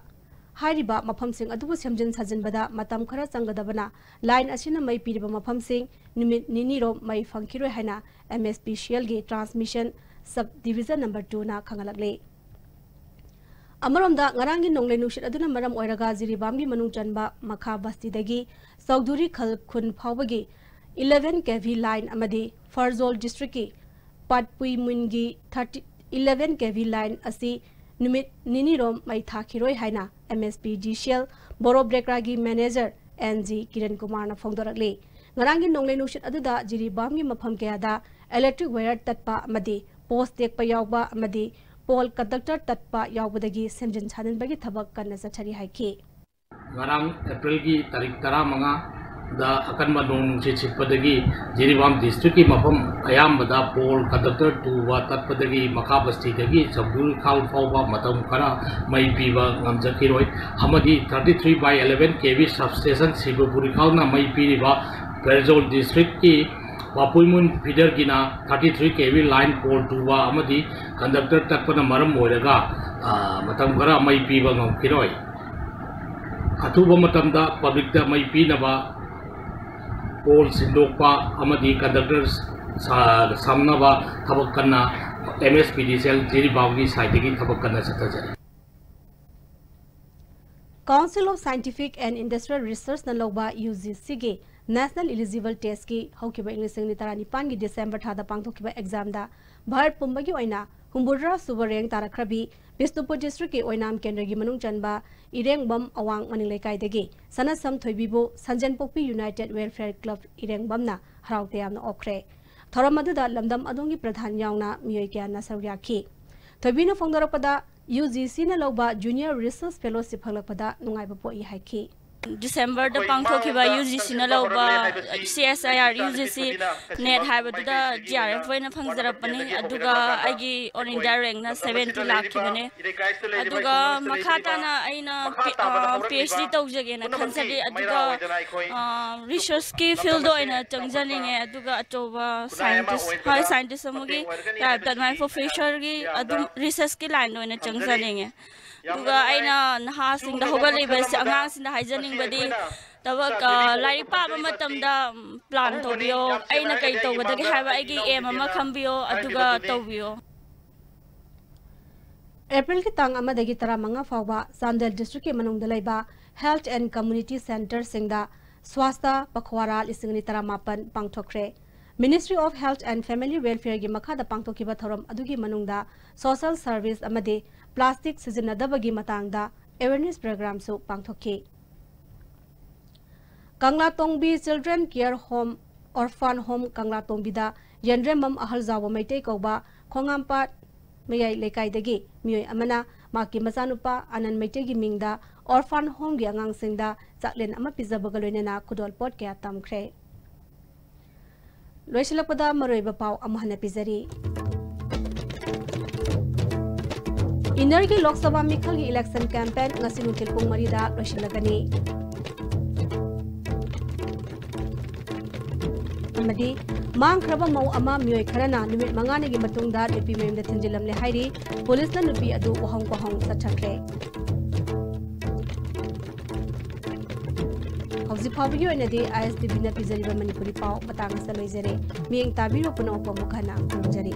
ꯍꯥꯏꯔꯤꯕ ꯃꯐꯝꯁꯤꯡ ꯑꯗꯨꯕꯨ ꯁꯦꯝꯖꯤꯟ ꯁꯥꯖꯤꯟꯕꯗ ꯃꯇꯝ ꯈꯔ ꯆꯪꯒꯗꯕꯅ, ꯂꯥꯏꯟ ꯑꯁꯤꯅ ꯃꯩ ꯄꯤꯔꯤꯕ ꯃꯐꯝꯁꯤꯡ ꯅꯨꯃꯤꯠ ꯅꯤꯅꯤꯔꯣꯝ ꯃꯩ ꯐꯪꯈꯤꯔꯣꯏ ꯍꯥꯏꯅ ꯑꯦꯝ ꯑꯦꯁ ꯄꯤ ꯁꯤ ꯑꯦꯜꯒꯤ ꯇ꯭ꯔꯥꯟꯁꯃꯤꯁꯟ ꯁꯕ ꯗꯤꯕꯤꯖꯟ ꯅꯝꯕꯔ ꯇꯨꯅ ꯈꯪꯍꯜꯂꯛꯂꯤ꯫ ꯑꯃꯔꯣꯝꯗ, ꯉꯔꯥꯡꯒꯤ ꯅꯣꯡꯂꯩ ꯅꯨꯡꯁꯤꯠ ꯑꯗꯨꯅ ꯃꯔꯝ ꯑꯣꯏꯔꯒ ꯖꯤꯔꯤꯕꯥꯝꯒꯤ ꯃꯅꯨꯡ ꯆꯟꯕ ꯃꯈꯥ ꯕꯁꯇꯤꯗꯒꯤ ꯆꯧꯗꯨꯔꯤ ꯈꯜ ꯈꯨꯟ ꯐꯥꯎꯕꯒꯤ ꯏꯂꯦꯚꯦꯟ ꯀꯦ ꯚꯤ ꯂꯥꯏꯟ ꯑꯃꯗꯤ ꯐꯔꯖꯣꯜ ꯗꯤꯁꯇ꯭ꯔꯤꯛꯀꯤ ꯄꯥꯠꯄꯨꯏꯃꯨꯟꯒꯤ ꯊꯥꯔꯇꯤ, ꯏꯂꯦꯚꯦꯟ ꯀꯦ ꯚꯤ ꯂꯥꯏꯟ ꯑꯁꯤ ꯅꯨꯃꯤꯠ ꯅꯤꯅꯤꯔꯣꯝ ꯃꯩ ꯊꯥꯈꯤꯔꯣꯏ ꯍꯥꯏꯅ ꯑꯦꯝ ꯑꯦꯁ ꯄꯤ ꯗꯤ ꯁꯤ ꯑꯦꯜ ꯕꯣꯔꯣꯕ꯭ꯔꯦꯀ꯭ꯔꯥꯒꯤ ꯃꯦꯅꯦꯖꯔ ꯑꯦꯟ ꯖꯤ ꯀꯤꯔꯟ ꯀꯨꯃꯥꯔꯅ ꯐꯣꯡꯗꯣꯔꯛꯂꯤ꯫ ꯉꯔꯥꯡꯒꯤ ꯅꯣꯡꯂꯩ ꯅꯨꯡꯁꯤꯠ ꯑꯗꯨꯗ ꯖꯤꯔꯤꯕꯥꯝꯒꯤ ꯃꯐꯝ ꯀꯌꯥꯗ ꯏꯂꯦꯛꯇ꯭ꯔꯤꯛ ꯋꯥꯌꯔ ꯇꯠꯄ ꯑꯃꯗꯤ ꯄꯣꯁ ꯇꯦꯛꯄ ꯌꯥꯎꯕ ꯑꯃꯗꯤ ꯄꯣꯜ ꯀꯟꯗꯛꯇꯔ ꯇꯠꯄ ꯌꯥꯎꯕꯗꯒꯤ ꯁꯦꯝꯖꯤꯟ ꯁꯥꯖꯤꯟꯕꯒꯤ ꯊꯕꯛ ꯀꯟꯅ ꯆꯠꯊꯔꯤ ꯍꯥꯏꯈꯤ꯫ ꯉꯔꯥꯡ ꯑꯦꯄ꯭ꯔꯤꯜꯒꯤ ꯇꯥꯔꯤꯛ ꯇꯔꯥꯃꯉꯥꯗ ꯑꯀꯟꯕ ꯅꯣꯡ ꯅꯨꯡꯁꯤꯠ ꯁꯤꯠꯄꯗꯒꯤ ꯖꯤꯔꯤꯕꯥꯝ ꯗꯤꯁꯇ꯭ꯔꯤꯛꯀꯤ ꯃꯐꯝ ꯑꯌꯥꯝꯕꯗ ꯄꯣꯜ ꯀꯟꯗꯛꯇꯔ ꯇꯨꯕ ꯇꯠꯄꯗꯒꯤ ꯃꯈꯥ ꯕꯁꯇꯤꯗꯒꯤ ꯆꯧꯗꯨꯔꯤ ꯈꯥꯜ ꯐꯥꯎꯕ ꯃꯇꯝ ꯈꯔ ꯃꯩ ꯄꯤꯕ ꯉꯝꯖꯈꯤꯔꯣꯏ ꯑꯃꯗꯤ thirty three by eleven K V substation Sibapuri ꯈꯥꯜꯅ ꯃꯩ ꯄꯤꯔꯤꯕ ꯐꯦꯔꯖꯣꯜ ꯗꯤꯁꯇ꯭ꯔꯤꯛꯀꯤ ꯋꯥꯄꯨꯏꯃꯨꯟ ꯐꯤꯗꯔꯒꯤꯅ thirty three K V line pole ꯇꯨꯕ ꯑꯃꯗꯤ ꯀꯟꯗꯛꯇꯔ ꯇꯠꯄꯅ ꯃꯔꯝ ꯑꯣꯏꯔꯒ ꯃꯇꯝ ꯈꯔ ꯃꯩ ꯄꯤꯕ ꯉꯝꯈꯤꯔꯣꯏ꯫ ꯑꯊꯨꯕ ꯃꯇꯝꯗ ꯄꯕ꯭ꯂꯤꯛꯇ ꯃꯩ ꯄꯤꯅꯕ ꯄꯣꯜ ꯁꯤꯟꯗꯣꯛꯄ ꯑꯃꯗꯤ ꯀꯟꯗꯛꯇꯔ ꯁꯝꯅꯕ ꯊꯕꯛ ꯀꯟꯅ ꯑꯦꯝ ꯑꯦꯁ ꯄꯤ ꯗꯤ ꯁꯤ ꯑꯦꯜ ꯖꯤꯔꯤꯕꯥꯝꯒꯤ ꯁꯥꯏꯠꯇꯒꯤ ꯊꯕꯛ ꯀꯟꯅ ꯆꯠꯊꯖꯔꯤ꯫ Council of Scientific and Industrial Researchꯅ ꯂꯧꯕ ꯌꯨ ꯖꯤ ꯁꯤꯒꯤ National Eligible Testꯀꯤ ꯍꯧꯈꯤꯕ ꯏꯪ ꯂꯤꯁꯤꯡ ꯑꯅꯤ ꯇꯔꯥꯅꯤꯄꯥꯟꯒꯤ ꯗꯤꯁꯦꯝꯕꯔ ꯊꯥꯗ ꯄꯥꯡꯊꯣꯛꯈꯤꯕ ꯑꯦꯛꯖꯥꯝꯗ ꯚꯥꯔꯠ ꯄꯨꯝꯕꯒꯤ ꯑꯣꯏꯅ ꯍꯨꯝꯐꯨꯇꯔꯥ ꯁꯨꯕ ꯔꯦꯡ ꯇꯥꯔꯛꯈ꯭ꯔꯕꯤ ꯕꯤꯁꯅꯨꯄꯨꯔ ꯗꯤꯁꯇ꯭ꯔꯤꯛꯀꯤ ꯑꯣꯏꯅꯥꯝ ꯀꯦꯟꯗ꯭ꯔꯒꯤ ꯃꯅꯨꯡ ꯆꯟꯕ ꯏꯔꯦꯡꯕꯝ ꯑꯋꯥꯡ ꯃꯅꯤꯡ ꯂꯩꯀꯥꯏꯗꯒꯤ ꯁꯅꯥꯁꯝ ꯊꯣꯏꯕꯤꯕꯨ ꯁꯟꯖꯦꯟꯄꯣꯛꯄꯤ ꯌꯨꯅꯥꯏꯇꯦꯗ ꯋꯦꯜꯐꯤꯌꯔ ꯀ꯭ꯂꯕ ꯏꯔꯦꯡꯕꯝꯅ ꯍꯔꯥꯎ ꯇꯌꯥꯝꯅ ꯑꯣꯛꯈ꯭ꯔꯦ꯫ ꯊꯧꯔꯝ ꯑꯗꯨꯗ ꯂꯝꯗꯝ ꯑꯗꯣꯝꯒꯤ ꯄ꯭ꯔꯙꯥꯟ ꯌꯥꯎꯅ ꯃꯤꯑꯣꯏ ꯀꯌꯥꯅ ꯁꯔꯨꯛ ꯌꯥꯈꯤ꯫ ꯊꯣꯏꯕꯤꯅ ꯐꯣꯡꯗꯣꯔꯛꯄꯗ, ꯌꯨ ꯖꯤ ꯁꯤꯅ ꯂꯧꯕ ꯖꯨꯅꯤꯌꯔ ꯔꯤꯁꯔꯁ ꯐꯦꯂꯣꯁꯤꯞ ꯐꯪꯂꯛꯄꯗ ꯅꯨꯡꯉꯥꯏꯕ ꯄꯣꯛꯏ ꯍꯥꯏꯈꯤ꯫ ꯗꯤꯁꯦꯝꯕꯔꯗ ꯄꯥꯡꯊꯣꯛꯈꯤꯕ ꯌꯨ ꯖꯤ ꯁꯤꯅ ꯂꯧꯕ C S I R U G C net ꯍꯥꯏꯕꯗꯨꯗ ꯖꯤ ꯑꯥꯔ ꯑꯦꯐ ꯑꯣꯏꯅ ꯐꯪꯖꯔꯛꯄꯅꯤ꯫ ꯑꯗꯨꯒ ꯑꯩꯒꯤ ꯑꯣꯜ ꯏꯟꯗꯤꯌꯥ ꯔꯦꯡꯅ ꯁꯚꯦꯟꯇꯤ ꯂꯥꯛꯈꯤꯕꯅꯦ꯫ ꯑꯗꯨꯒ ꯃꯈꯥ ꯇꯥꯅ ꯑꯩꯅ ꯄꯤ-, ꯑ, ꯄꯤ ꯑꯩꯆ ꯗꯤ ꯇꯧꯖꯒꯦꯅ ꯈꯟꯖꯔꯤ꯫ ꯑꯗꯨꯒ, ꯑ, ꯔꯤꯁꯔꯁꯀꯤ ꯐꯤꯜꯗ ꯑꯣꯏꯅ ꯆꯪꯖꯅꯤꯡꯉꯦ꯫ ꯑꯗꯨꯒ ꯑꯆꯧꯕ ꯁꯥꯏꯟꯇꯤꯁ, ꯍꯣꯏ, ꯁꯥꯏꯟꯇꯤꯁ ꯑꯃꯒꯤ ꯇꯥꯏꯞꯇ ꯑꯗꯨꯃꯥꯏꯅ ꯄ꯭ꯔꯣꯐꯦꯁꯔꯒꯤ ꯑꯗꯨꯝ ꯔꯤꯁꯔꯁꯀꯤ ꯂꯥꯏꯟꯗ ꯑꯣꯏꯅ ꯆꯪꯖꯅꯤꯡꯉꯦ꯫ ꯑꯗꯨꯒ ꯑꯩꯅ ꯅꯍꯥꯁꯤꯡꯗ, ꯍꯧꯒꯠꯂꯛꯏꯕ ꯑꯉꯥꯡꯁꯤꯡꯗ ꯍꯥꯏꯖꯅꯤꯡꯕꯗꯤ, ꯊꯕꯛ, ꯑ, ꯂꯥꯏꯔꯤꯛ ꯄꯥꯕ ꯃꯇꯝꯗ, ꯎꯝ, ꯄ꯭ꯂꯥꯟ ꯇꯧꯕꯤꯌꯣ꯫ ꯑꯩꯅ ꯀꯩ ꯇꯧꯒꯗꯒꯦ ꯍꯥꯏꯕ ꯑꯩꯒꯤ ꯑꯦꯝ ꯑꯃ ꯈꯟꯕꯤꯌꯣ, ꯑꯗꯨꯒ ꯇꯧꯕꯤꯌꯣ꯫ ꯑꯦꯄ꯭ꯔꯤꯜꯒꯤ ꯇꯥꯡ ꯑꯃꯗꯒꯤ ꯇꯔꯥꯃꯉꯥ ꯐꯥꯎꯕ ꯆꯥꯟꯗꯦꯜ ꯗꯤꯁꯇ꯭ꯔꯤꯛꯀꯤ ꯃꯅꯨꯡꯗ ꯂꯩꯕ ꯍꯦꯜꯊ ꯑꯦꯟ ꯀꯝꯃ꯭ꯌꯨꯅꯤꯇꯤ ꯁꯦꯟꯇꯔꯁꯤꯡꯗ ꯁ꯭ꯋꯥꯁꯇ ꯄꯈꯋꯥꯔꯥ ꯂꯤꯁꯤꯡ ꯑꯅꯤ ꯇꯔꯥꯃꯥꯄꯟ ꯄꯥꯡꯊꯣꯛꯈ꯭ꯔꯦ꯫ Ministry of Health and Family Welfareꯒꯤ ꯃꯈꯥꯗ ꯄꯥꯡꯊꯣꯛꯈꯤꯕ ꯊꯧꯔꯝ ꯑꯗꯨꯒꯤ ꯃꯅꯨꯡꯗ social service ꯑꯃꯗꯤ plastic ꯁꯤꯖꯤꯟꯅꯗꯕꯒꯤ ꯃꯇꯥꯡꯗ awareness programꯁꯨ ꯄꯥꯡꯊꯣꯛꯈꯤ꯫ ꯀꯪꯂꯥꯇꯣꯡꯕꯤ Children Care Home, Orphan Home ꯀꯪꯂꯥꯇꯣꯡꯕꯤꯗ ꯌꯦꯟꯗ꯭ꯔꯦꯝꯕꯝ ꯑꯍꯜꯖꯥꯎꯕ Meitei ꯀꯧꯕ ꯈꯣꯡꯉꯥꯝꯄꯥꯠ ꯃꯌꯥꯏ ꯂꯩꯀꯥꯏꯗꯒꯤ ꯃꯤꯑꯣꯏ ꯑꯃꯅ ꯃꯍꯥꯛꯀꯤ ꯃꯆꯥꯅꯨꯄꯥ ꯑꯅꯟ ꯃꯩꯇꯩꯒꯤ ꯃꯤꯡꯗ orphan homeꯒꯤ ꯑꯉꯥꯡꯁꯤꯡꯗ ꯆꯥꯛꯂꯦꯟ ꯑꯃ ꯄꯤꯖꯕꯒ ꯂꯣꯏꯅꯅ ꯈꯨꯗꯣꯜꯄꯣꯠ ꯀꯌꯥ ꯇꯝꯈ꯭ꯔꯦ꯫ ꯂꯣꯏꯁꯤꯜꯂꯛꯄꯗ ꯃꯔꯨꯑꯣꯏꯕ ꯄꯥꯎ ꯑꯃꯨꯛ ꯍꯟꯅ ꯄꯤꯖꯔꯤ꯫ ꯏꯟꯅꯔꯒꯤ ꯂꯣꯛ ꯁꯚꯥ ꯃꯤꯈꯜꯒꯤ election campaign ꯉꯁꯤ ꯅꯨꯡꯊꯤꯜ ꯄꯨꯡ ꯃꯔꯤꯗ ꯂꯣꯏꯁꯤꯜꯂꯒꯅꯤ꯫ ꯑꯃꯗꯤ ꯃꯥꯡꯈ꯭ꯔꯕ ꯃꯧ ꯑꯃ ꯃꯤꯑꯣꯏ ꯈꯔꯅ ꯅꯨꯃꯤꯠ ꯃꯉꯥꯅꯤꯒꯤ ꯃꯇꯨꯡꯗ ꯅꯨꯄꯤ ꯃꯌꯨꯝꯗ ꯊꯤꯟꯖꯤꯜꯂꯝꯂꯦ ꯍꯥꯏꯔꯤ꯫ ꯄꯨꯂꯤꯁꯅ ꯅꯨꯄꯤ ꯑꯗꯨ ꯋꯥꯍꯣꯡ ꯄꯨꯍꯣꯡ ꯆꯠꯊꯈ꯭ꯔꯦ꯫ ꯍꯧꯖꯤꯛ ꯐꯥꯎꯕꯒꯤ ꯑꯣꯏꯅꯗꯤ ꯑꯥꯏ ꯑꯦꯁ ꯇꯤ ꯚꯤꯅ ꯄꯤꯖꯔꯤꯕ ꯃꯅꯤꯄꯨꯔꯤ ꯄꯥꯎ ꯃꯇꯥꯡ ꯑꯁꯤꯗ ꯂꯣꯏꯖꯔꯦ꯫ ꯃꯤꯠꯌꯦꯡ ꯇꯥꯕꯤꯔꯤꯕ ꯄꯨꯝꯅꯃꯛꯄꯨ ꯑꯃꯨꯛ ꯍꯟꯅ ꯈꯨꯔꯨꯝꯖꯔꯤ꯫